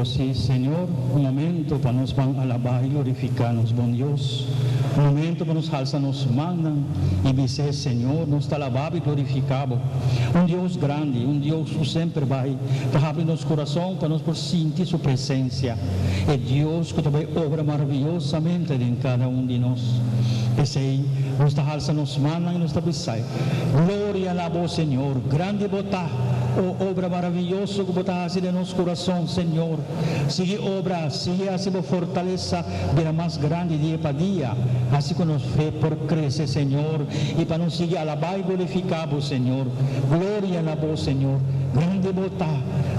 O sí, Señor, un momento pa nos ban alabá i glorifiká nos bon Dios. Un momento pa nos halsa nos mannan i bis'é, Señor, nos ta alabá bo i glorifiká bo. Un Dios grandi, un Dios ku semper bai ta habri nos kurason pa nos por sinti su presensia. E Dios ku ta bai obra maraviyosamente den kada un di nos. P'esei, nos ta halsa nos mannan i nos ta bis'é, Gloria na bo, Señor! Grandi bo ta! O obra maraviyoso ku bo ta hasi den nos kurason, Señor! Sigui obra, sigui hasi bo fortalesa bira mas grandi dia pa dia. Hasi ku nos fe por krese, Señor, i pa nos sigui alabá i glorifiká bo, Señor. Gloria na bo, Señor! Grandi bo ta!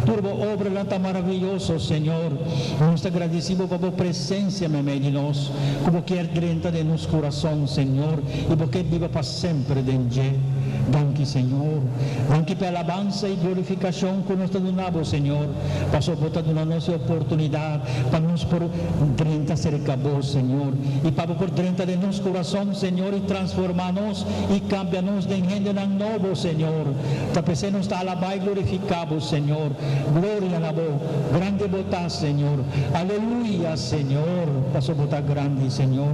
Tur bo obranan ta maraviyoso, Señor. Nos ta gradisí bo pa bo presensia meimei di nos, ku bo kier drenta den nos kurason, Señor, i bo ke biba pa semper den dje. Danki, Señor. Danki pa e alabansa i glorifikashon ku nos ta duna bo, Señor, pasobra bo ta duna nos e oportunidat pa nos por drenta serka bo, Señor, i pa bo por drenta den nos kurason, Señor, i transformá nos i kambia nos den hendenan nobo, Señor. Ta p'esei nos ta alabá i glorifiká bo, Señor. Gloria na bo. Grandi bo ta, Señor. Aleluya, Señor, pasobra bo ta grandi, Señor.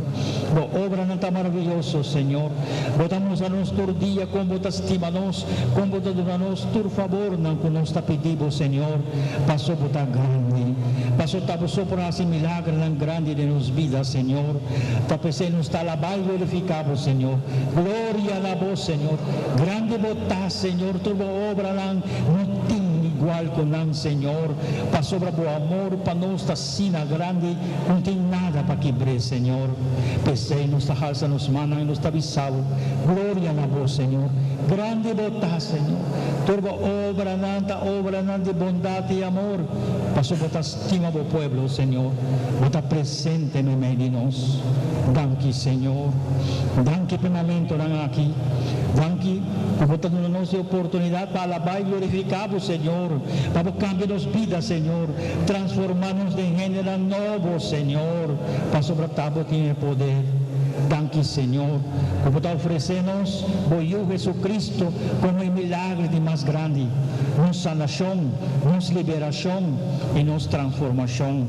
Bo obranan ta maraviyoso, Señor. Bo ta mustra nos tur dia kon bo ta stima nos, kon bo ta duna nos tur fabornan ku nos ta pidi bo, Señor, paso bo ta grandi. Paso ta bo so por hasi milagernan grandi den nos bida, Señor. Ta p'esei nos ta alabá i glorifiká bo, Señor. Gloria na bo, Señor. Grandi bo ta, Señor, tur bo obranan no tin igual ku nan, Señor, pasobra bo amor pa nos ta asina grandi ku no tin nada pa kibr'é, Señor. P'esei nos ta halsa nos mannan i nos ta bisa bo, Gloria na bo, Señor. Grandi bo ta, Señor. Tur bo obranan ta obranan di bondat i amor, pasobra bo ta stima bo pueblo, Señor. Bo ta presente meimei di nos. Danki, Señor. Danki p'e momentonan aki. Danki ku bo ta duna nos e oportunidat pa alabá i glorifiká bo, Señor. Pa bo kambia nos bida, Señor. Transformá nos den hendenan nobo, Señor, pasobra ta bo tin e poder. Danki, Señor, ku bo ta ofresé nos bo Yu Jesucristo komo e milagre di mas grandi, nos sanashon, nos liberashon i nos transformashon.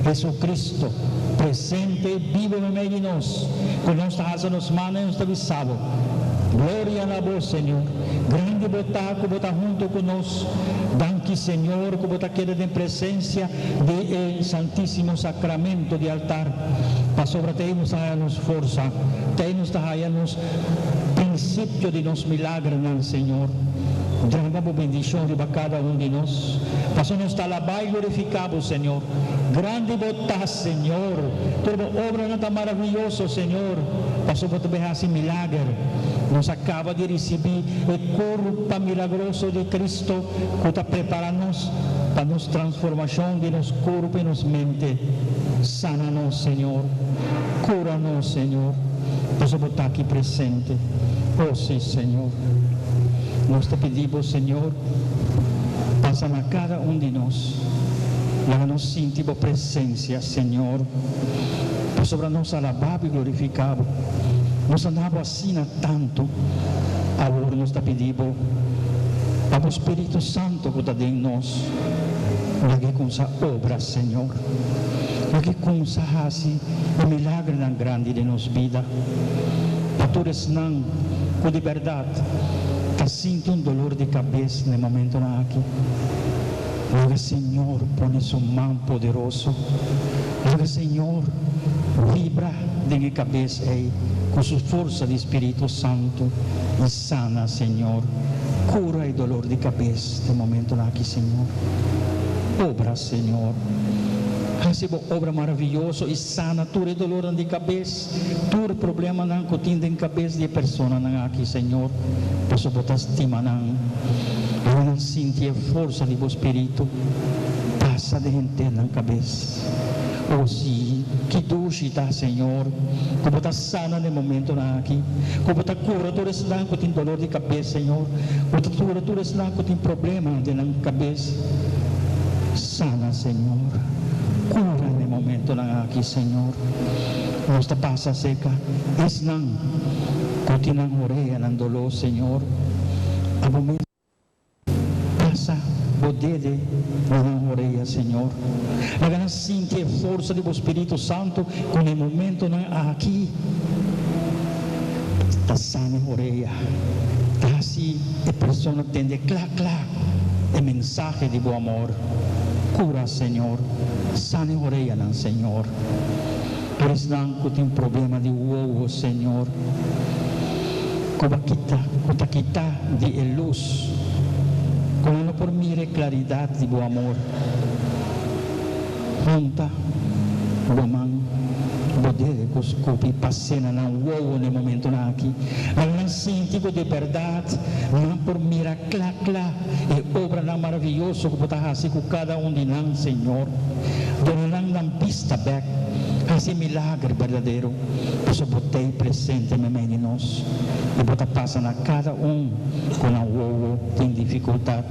Jesucristo, presente i bibo meimei di nos, ku nos ta halsa nos mannan i nos ta bisa bo, Gloria na bo, Señor. Grandi bo ta ku bo ta hunto ku nos. Danki Señor ku bo ta keda den presencia di e Santisimo Sacramento di altar, pasobra ta ei nos ta haya nos forsa, ta ei nos ta haya nos principio di nos milagernan, Señor. Drama bo bendicion riba cada un di nos, pasobra nos ta alaba y glorifica bo, Señor. Grandi bo ta, Señor. Tur bo obranan ta maraviyoso, Señor, pasobra bo ta bay haci milager. Nos a caba di ricibi e curpa milagroso di Cristo cu ta prepara nos pa nos transformacion di nos curpa y nos mente. Sana nos, Señor. Cura nos, Señor, pasobra Bo ta aki presente. Oh, si, Señor. Nos ta pidi Bo, Señor, pasa na cada un di nos. Laga nos sinti Bo presencia, Señor, pasobra nos alaba Bo y glorifica Bo. Nos a na Bo asina tantu. Awor nos ta pidi Bo pa Bo Spiritu Santo ku ta den nos, lag'é kumsa obra, Señor. Lag'é kumsa hasi e milagernan grandi den nos bida. Pa tur esnan ku di bèrdat ta sinti un dolor di kabes na e momentonan aki, laga Señor pone Su man poderoso. Laga Señor vibra den e kabes ei ku Su forsa di Spiritu Santu i sana, Señor. Kura e dolor di kabes den momentonan aki, Señor. Obra, Señor. Hasi Bo obra maraviyoso i sana tur e dolornan di kabes, tur problemanan ku tin den kabes di e personanan aki, Señor, pasobra Bo ta stima nan. Laga nan sinti e forsa di Bo Spiritu pasa den henter nan kabes. O sí, ki dushi ta, Señor, ku Bo ta sana den momentonan aki, ku Bo ta kura tur esnan ku tin dolor di kabes, Señor, ku Bo ta kura tur esnan ku tin problema den nan kabes. Sana, Señor. Kura den momentonan aki, Señor. Nos ta pasa aserka esnan ku tin nan oreanan doló, Señor. Abo mes. Pasa bo dede na nan orea. Señor. Laga nan sinti e forsa di bo Spiritu Santu ku na e momentonan aki ta sana e orea, ta hasi e persona tende kla kla e mensahe di bo amor. Kura, Señor. Sana e oreanan, Señor. Tur esnan ku tin problema di wowo, Señor, ku bo a kita, ku ta kita di e lus, ku nan no por mira e klaridat di bo amor. Hunta bo man, bo dede ku skupi pas'é na nan wowo na e momentunan aki. Laga nan sinti ku di bèrdat nan por mira kla kla e obranan maravioso ku bo ta hasi ku kada un di nan, Señor. Duna nan nan bista bek, hasi milager berdadero, pasobra bo t'ei presente meimei di nos i bo ta pasa na kada un ku nan wowo tin difikultat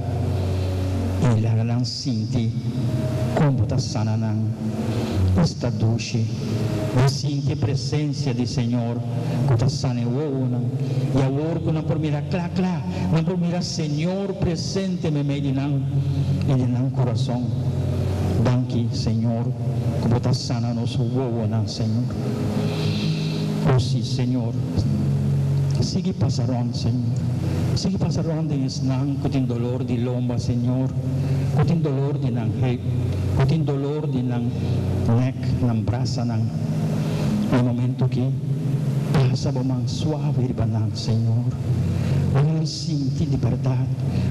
i laga nan sinti kon bo ta sana nan. Esta dushi di sinti e presensia di Señor ku ta sana e wowonan i awor ku nan por mira kla kla, nan por mira Señor presente meimei di nan i den nan kurason. Danki, Señor, ku bo ta sana nos wowonan, Señor. O si, Señor, sigui pasa rònt, Señor. Sigui pasa rònt den esnan ku tin dolor di lomba, Señor, ku tin dolor di nan heup, ku tin dolor di nan nèk, nan brasanan. Na e momento aki, pasa bo man suave riba nan, Señor. Laga nan sinti di bèrdat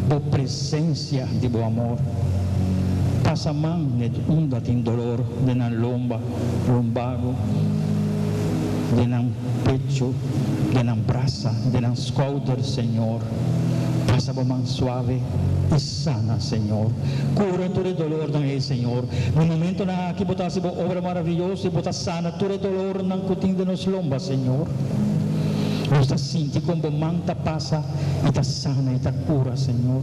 bo presensia di bo amor. Pasa man net unda tin dolor den nan lomba, lumbago, den nan pecho, den nan brasa, den nan skouder, Señor. Pasa bo man suave i sana, Señor. Kura tur e dolornan ei, Señor. Na momentonan aki bo ta hasi bo obra maraviyoso i bo ta sana tur e dolornan ku tin den nos lomba, Señor. Nos ta sinti kon bo man ta pasa i ta sana i ta kura, Señor.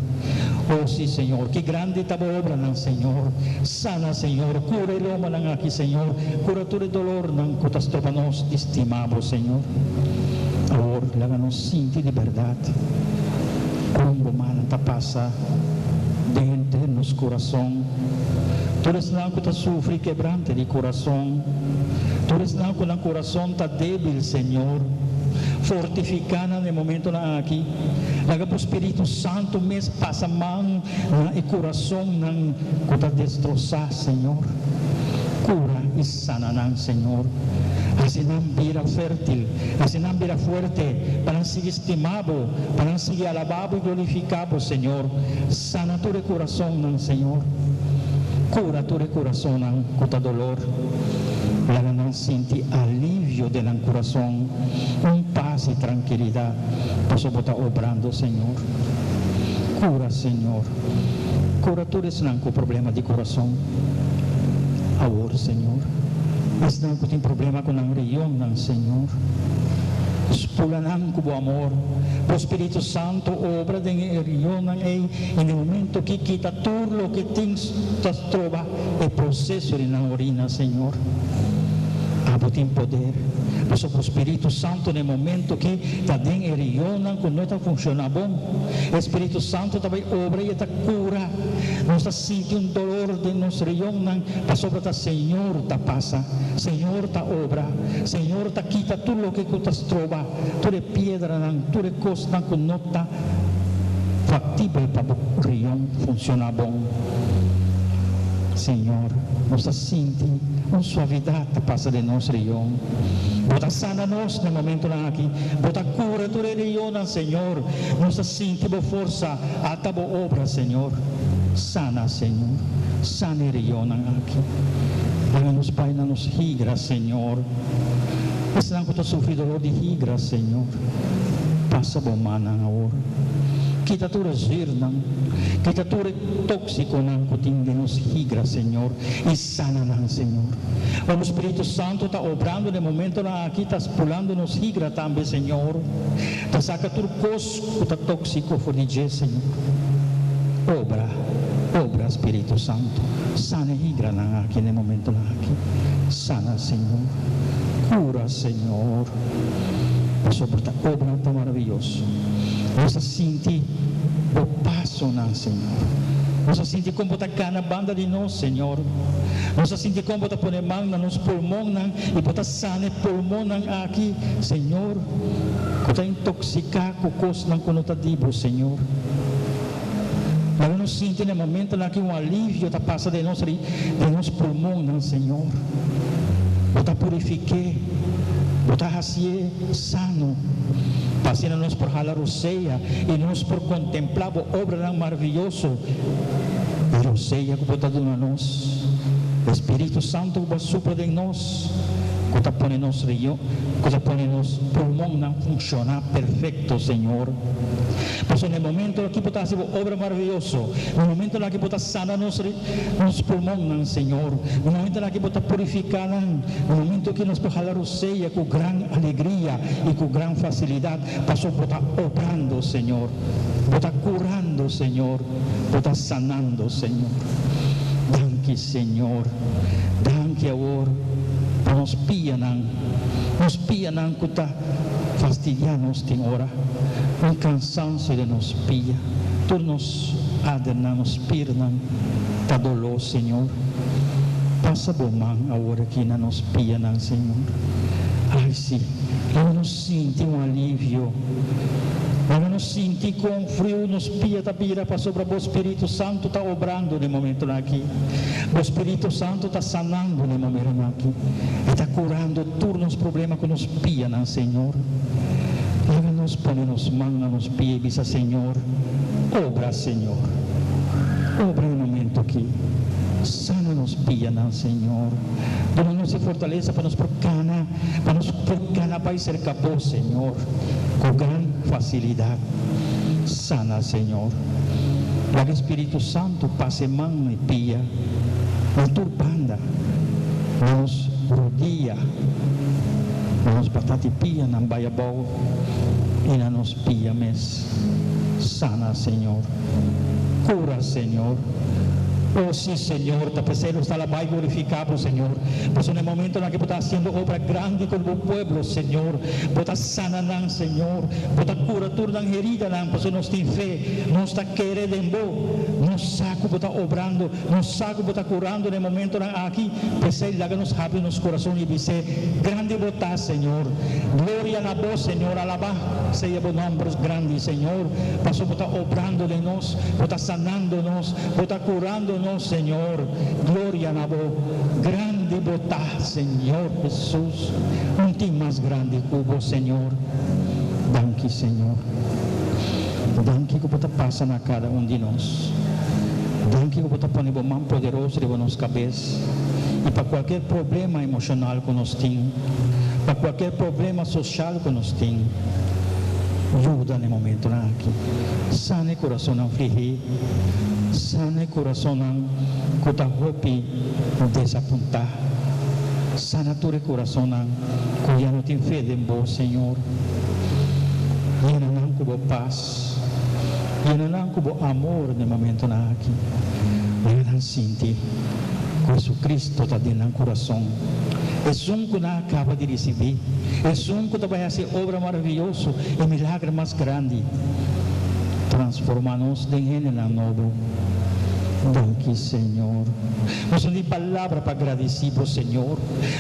O si, Señor, ki grandi ta bo obranan, Señor. Sana, Señor. Kura e lomanan aki, Señor. Kura tur e dolornan ku ta stroba nos di stima bo, Señor. Awor laga nos sinti di bèrdat kon bo mannan ta pasa den henter nos kurason. Tur esnan ku ta sufri kebrante di kurason, tur esnan ku nan kurason ta débil, Señor, fortifiká nan den momentonan aki. Laga bo Spiritu Santu mes pasa man na e kurasonnan ku ta destrosá, Señor. Kura i sana nan, Señor. Hasi nan bira fértil, hasi nan bira fuerte, pa nan sigui stima Bo, pa nan sigui alabá Bo i glorifiká Bo, Señor. Sana tur e kurasonnan, Señor. Kura tur e kurasonnan ku ta dolor. Laga nan sinti alivio den nan kurason, un pas i trankilidat. Pasobra bo ta obrando, Señor. Cura, Señor. Cura tur esnan cu problema di curason awor, Señor. Esnan cu tin problema cu nan rionnan, Señor. Spula nan cu bo amor. Bo Spiritu Santo obra den e rionnan ey y na e momento ki kita tur loke tin ta stroba e proceso di nan orina, Señor. Abo tin poder. Pasobra bo Spiritu Santo na e momento ki ta den e rionnan ku no ta funshoná bon, e Spiritu Santo ta bai obra i e ta kura. Nos ta sinti un dolor den nos rionnan pasobra ta Señor ta pasa, Señor ta obra, Señor ta kita tur loke ku ta stroba, tur e piedranan, tur e kosnan ku no ta faktibel pa bo rion funshoná bon. Señor, nos ta sinti un suavidat ta pasa den nos rion. Bo ta sana nos na e momentonan aki. Bo ta kura tur e rionnan, Señor. Nos ta sinti Bo forsa. Ata Bo obra, Señor. Sana, Señor. Sana e rionnan aki. Laga nos bai na nos higra, Señor. Esnan ku ta sufri dolor di higra, Señor, pasa Bo mannan awor. Kita tur e zürnan, kita tur e tóksikonan ku tin den nos higra, Señor, i sana nan, Señor. Ora bo Spiritu Santu ta obrando den momentonan aki, ta spulando nos higra tambe, Señor, ta saka tur kos ku ta tóksiko for di dje, Señor. Obra, obra, Spiritu Santu. Sana e higranan aki den momentonan aki. Sana, Señor. Kura, Señor. Pasobra ta obra ta maraviyoso. Nos ta sinti Bo pasonan, Señor. Nos a sinti kon Bo ta kana banda di nos, Señor. Nos a sinti kon Bo ta pone man na nos pulmonnan i Bo ta sana e pulmonnan aki, Señor, ku ta intoksiká ku kosnan ku no ta di Bo, Señor. Laga nos sinti na e momentonan aki un alivio ta pasa den nos den nos pulmonnan, Señor. Bo ta purifik'é, Bo ta hasié sano, pa asina nos por hala rosea i nos por kontemplá Bo obranan maraviyoso. E rosea ku Bo ta duna nos, e Spiritu Santu ku Bo a supla den nos, ku ta pone nos riñon, ku ta pone nos pulmonnan funshoná perfekto, Señor. Pasobra na e momento aki Bo ta hasi Bo obra maraviyoso, na e momentonan aki Bo ta sana nos nos pulmonnan, Señor, na e momentonan aki Bo ta purifiká nan, na e momento aki nos por hala rosea ku gran alegria i ku gran fasilidat, pasobra Bo ta obrando, Señor. Bo ta kurando, Señor. Bo ta sanando, Señor. Danki, Señor. Danki awor pa nos pianan, nos pianan ku ta fastidiá nos tin ora. Un kansansio den nos pia. Tur nos adernan, nos spirnan ta doló, Señor. Pasa Bo man awor aki na nos pianan, Señor. Ai, sí, laga nos sinti un alivio. Laga nos sinti kon friu nos pia ta bira pasobra Bo Spiritu Santu ta obrando den momentonan aki. Bo Spiritu Santu ta sanando den momentonan aki. E ta kurando tur nos problema ku nos pianan, Señor. Laga nos pone nos man na nos pia i bisa, Señor, obra, Señor. Obra e momento aki. Sana nos pianan, Señor. Duna nos e fortalesa pa nos por kana, pa nos por kana bai serka Bo, Señor, ku gran fasilidat. Sana, Señor. Laga e Spiritu Santu pasa e man na e pia, na tur banda, na nos rodia, na nos batati pianan bai abou i na nos pia mes. Sana, Señor. Cura, Señor. Oh, sí, Señor, ta p'esei nos ta alabá i glorificá Bo, Señor. Pasobra na e momentonan aki Bo ta haciendo obra grandi cu Bo pueblo, Señor. Bo ta sana nan, Señor. Bo ta cura tur nan heridanan, pasobra nos tin fe. Nos ta kere den Bo. Nos sa cu Bo ta obrando. Nos sa cu Bo ta curando na e momentonan aki. P'esei laga nos habri nos curason i bis'é, Grandi Bo ta, Señor. Gloria na Bo, Señor. Alabá sea Bo nomber grandi, Señor, pasobra Bo ta obrando den nos. Bo ta sanando nos. Bo ta curando nos, Señor. Gloria na Bo. Grandi Bo ta, Señor Jesus. Un tin mas grandi cu Bo, Señor. Danki, Señor. Danki cu Bo ta pasa na cada un di nos. Danki cu Bo ta pone Bo man poderoso riba nos cabes. Y pa cualkier problema emocional cu nos tin, pa cualkier problema social cu nos tin, yuda na e momentonan aki. Sana e curasonnan flihí. Sana e kurasonnan ku ta hopi desapuntá. Sana tur e kurasonnan ku ya no tin fe den Bo, Señor. Yena nan ku Bo pas. Yena nan ku Bo amor den momentonan aki. Laga nan sinti ku Jesucristo ta den nan kurason, esun ku nan a kaba di risibí, esun ku ta bai hasi e obra maravioso, e milagro mas grandi. Transforma nos den hendenan nobo. Danki, Señor. Nos no tin palabra pa gradisí Bo, Señor.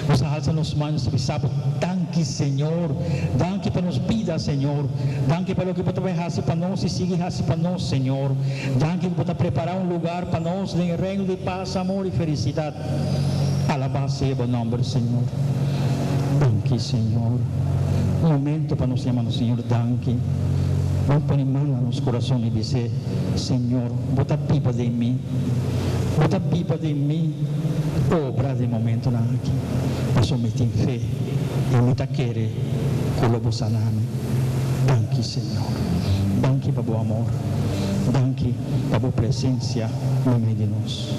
Nos a halsa nos man, nos ta bisa Bo, Danki, Señor. Danki pa nos bida, Señor. Danki pa loke Bo ta bai hasi pa nos i sigui hasi pa nos, Señor. Danki ku Bo ta prepará un lugar pa nos den e reino di pas, amor i felisidat. Alabá sea Bo nòmber, Señor. Danki, Señor. Un momento pa nos yama nos Señor danki. Bo pone man na nos kurason i bis'é, Señor, Bo ta biba den mi. Bo ta biba den mi. Obra den momentonan aki, pasobra mi tin fe i mi ta kere ku lo Bo sana mi. Danki, Señor. Danki pa Bo amor. Danki pa Bo presensia meimei di nos.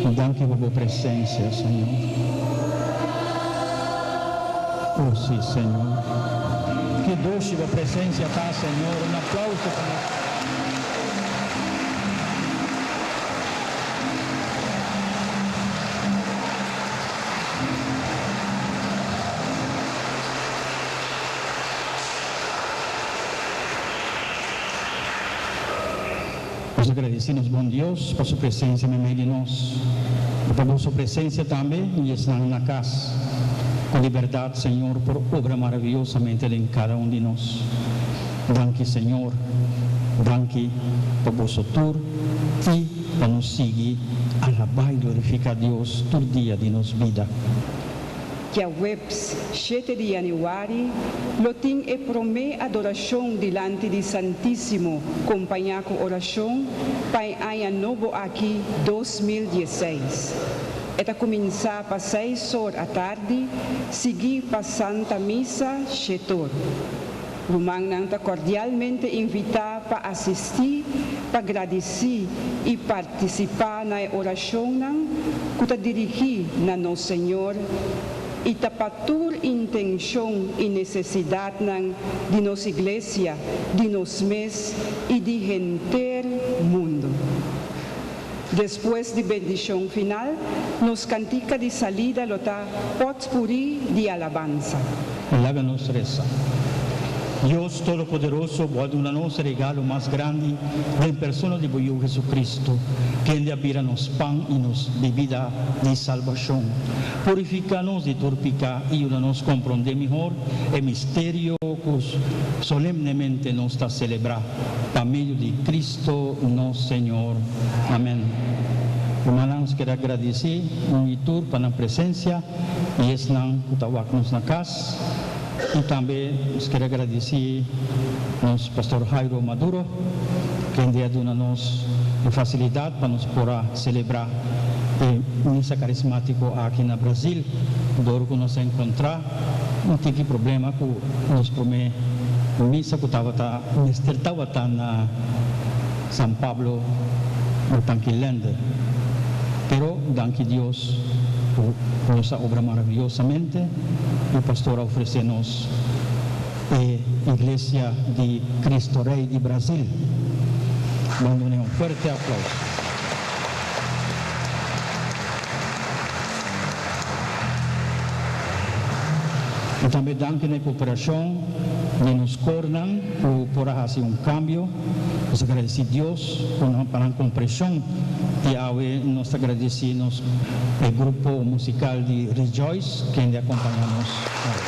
Danki pa bo presensia, Señor. Oh, sí, Señor. Ki dushi bo presensia ta, Señor. Un aplauso pa nos. Nos a gradisí nos bon Dios pa su presensia meimei di nos i pa boso presensia tambe i esnan na kas. Ku libertat Señor por obra maraviyosamente den kada un di nos. Danki Señor, danki pa boso tur i pa nos sigui alabá i glorifiká Dios tur dia di nos bida. Djaweps shete di yanüari lo tin e promé adorashon dilanti di Santísimo kompañá ku orashon pa e aña nobo aki 2016. E ta kuminsá pa seis or atardi siguí pa Santa Misa shet'or. Rumannan ta kordialmente invitá pa asistí, pa gradisí i partisipá na e orashonnan ku ta dirigí na nos Señor i ta pa tur intenshon i nesesidatnan di nos Iglesia, di nos mes i di henter mundu. Despues di bendishon final, nos kantika di salida lo ta Potpuri di Alabansa. Laga nos resa. Dios Todopoderoso, bo a duna nos e regalo mas grandi den persona di bo Yu Jesucristo, kende a bira nos pan i nos bibida di salbashon. Purifica nos di tur pica i yuda nos comprende mihor e misterio cu solemnemente nos ta celebra. Pa medio di Cristo nos Señor. Amen. Rumannan, nos kere agradeci un y tur pa nan presencia y esnan cu ta wak nos na cas. Y tambe nos kere agradeci nos Pastor Jairo Maduro, kende a duna nos e facilidad pa nos por a celebra e misa carismatico aki na Brazil, dor cu nos a encontra un tiki problema cu nos prome misa cu tabata mester tabata na San Pablo na Tanki Lender. Pero danki Dios cu nos a obra maraviyosamente y pastor a ofrece nos e Iglesia di Cristo Rey di Brazil. Ban dune un fuerte aplauso. I tambe danki na e koperashon di nos kornan ku por a hasi un kambio. Nos ta gradisí Dios ku nan pa nan kompreshon i awe nos ta gradisí nos e grupo musikal di Rejoice kende a kompañá nos awe.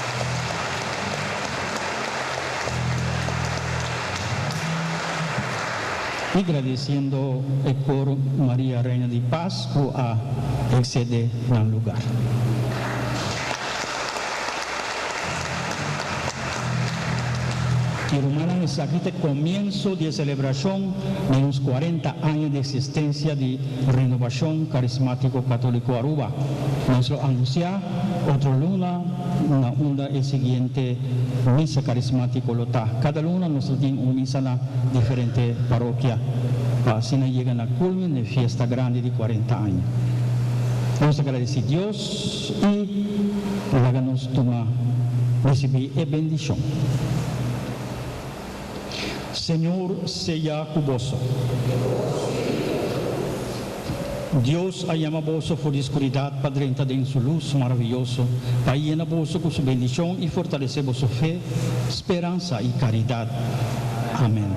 I gradisiendo e kor Maria Reina di Paz ku a eksede nan lugar. I rumannan esaki ta e komienso di e selebrashon di nos kuarenta aña di eksistensia di Renobashon Karismátiko Katóliko Aruba. Nos lo anunsiá otro luna na unda e siguiente misa karismátiko lo ta. Kada luna nos lo tin un misa na diferente parokia pa asina yega na kulmen e fiesta grandi di kuarenta aña. Nos ta gradisí Dios i laga nos tuma risibí e bendishon. Señor sea ku boso. Dios a yama boso for di skuridat pa drenta den su lus maraviyoso, pa yena boso ku su bendishon i fortalesé boso fe, speransa i karidat. Amen.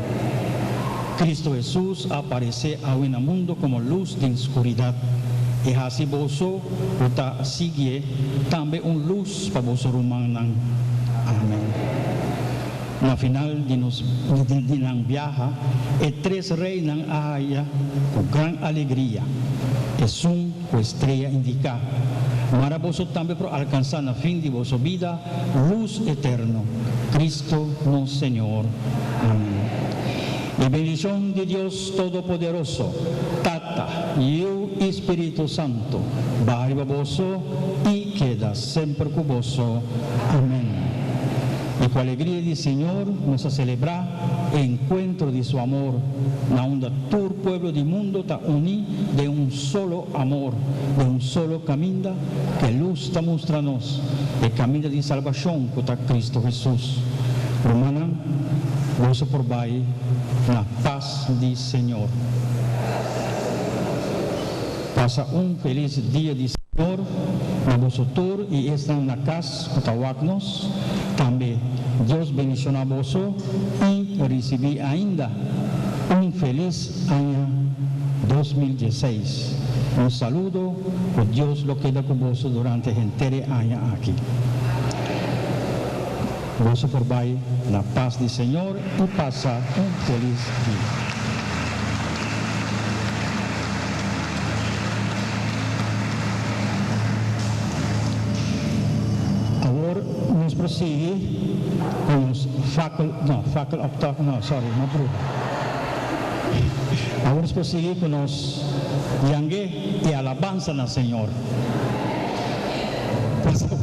Kristu Hesus a aparesé awe na mundu komo lus den skuridat. E hasi boso ku ta siguié tambe un lus pa boso rumannan. Amen. Na final di nos di nan biaha, e tres reinan a haya ku gran alegria esun ku e strea indiká. Mara boso tambe por alkansá na fin di boso bida lus eterno, Cristo nos Señor. Amen. E bendishon di Dios Todopoderoso, Tata, Yiu i Spiritu Santu, baha riba boso i keda semper ku boso. Amen. I ku alegria di Señor nos a selebrá e enkuentro di Su amor, na unda tur pueblo di mundo ta uní den un solo amor, den un solo kaminda ku e lus ta mustra nos, e kaminda di salbashon ku ta Kristu Hesus. Rumannan, boso por bai na pas di Señor. Pasa un felis dia di Señor na boso tur i esnan na kas ku ta wak nos. Tambe Dios bendishoná boso i risibí ainda un felis aña 2016. Un saludo ku Dios lo keda ku boso durante henter e aña aki. Boso por bai na pas di Señor i pasa un felis dia. Awor nos por sigui ku nos fakkel, no, fakkel optocht, no, sorry, no bruha. Awor nos por sigui ku nos yangue i alabansa na Señor. Pasa.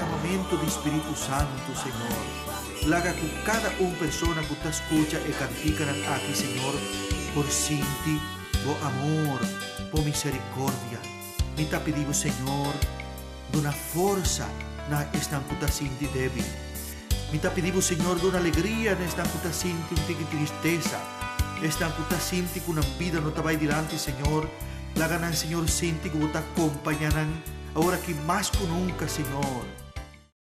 Dramamentu di Spiritu Santu, Señor. Laga ku kada un persona ku ta skucha e kantikanan aki, Señor, por sinti Bo amor, Bo miserikordia. Mi ta pidi Bo, Señor, duna forsa na esnan ku ta sinti débil. Mi ta pidi Bo, Señor, duna alegria na esnan ku ta sinti un tiki tristesa, esnan ku ta sinti ku nan bida no ta bai dilanti, Señor. Laga nan, Señor, sinti ku Bo ta kompaña nan awor aki mas ku nunka, Señor.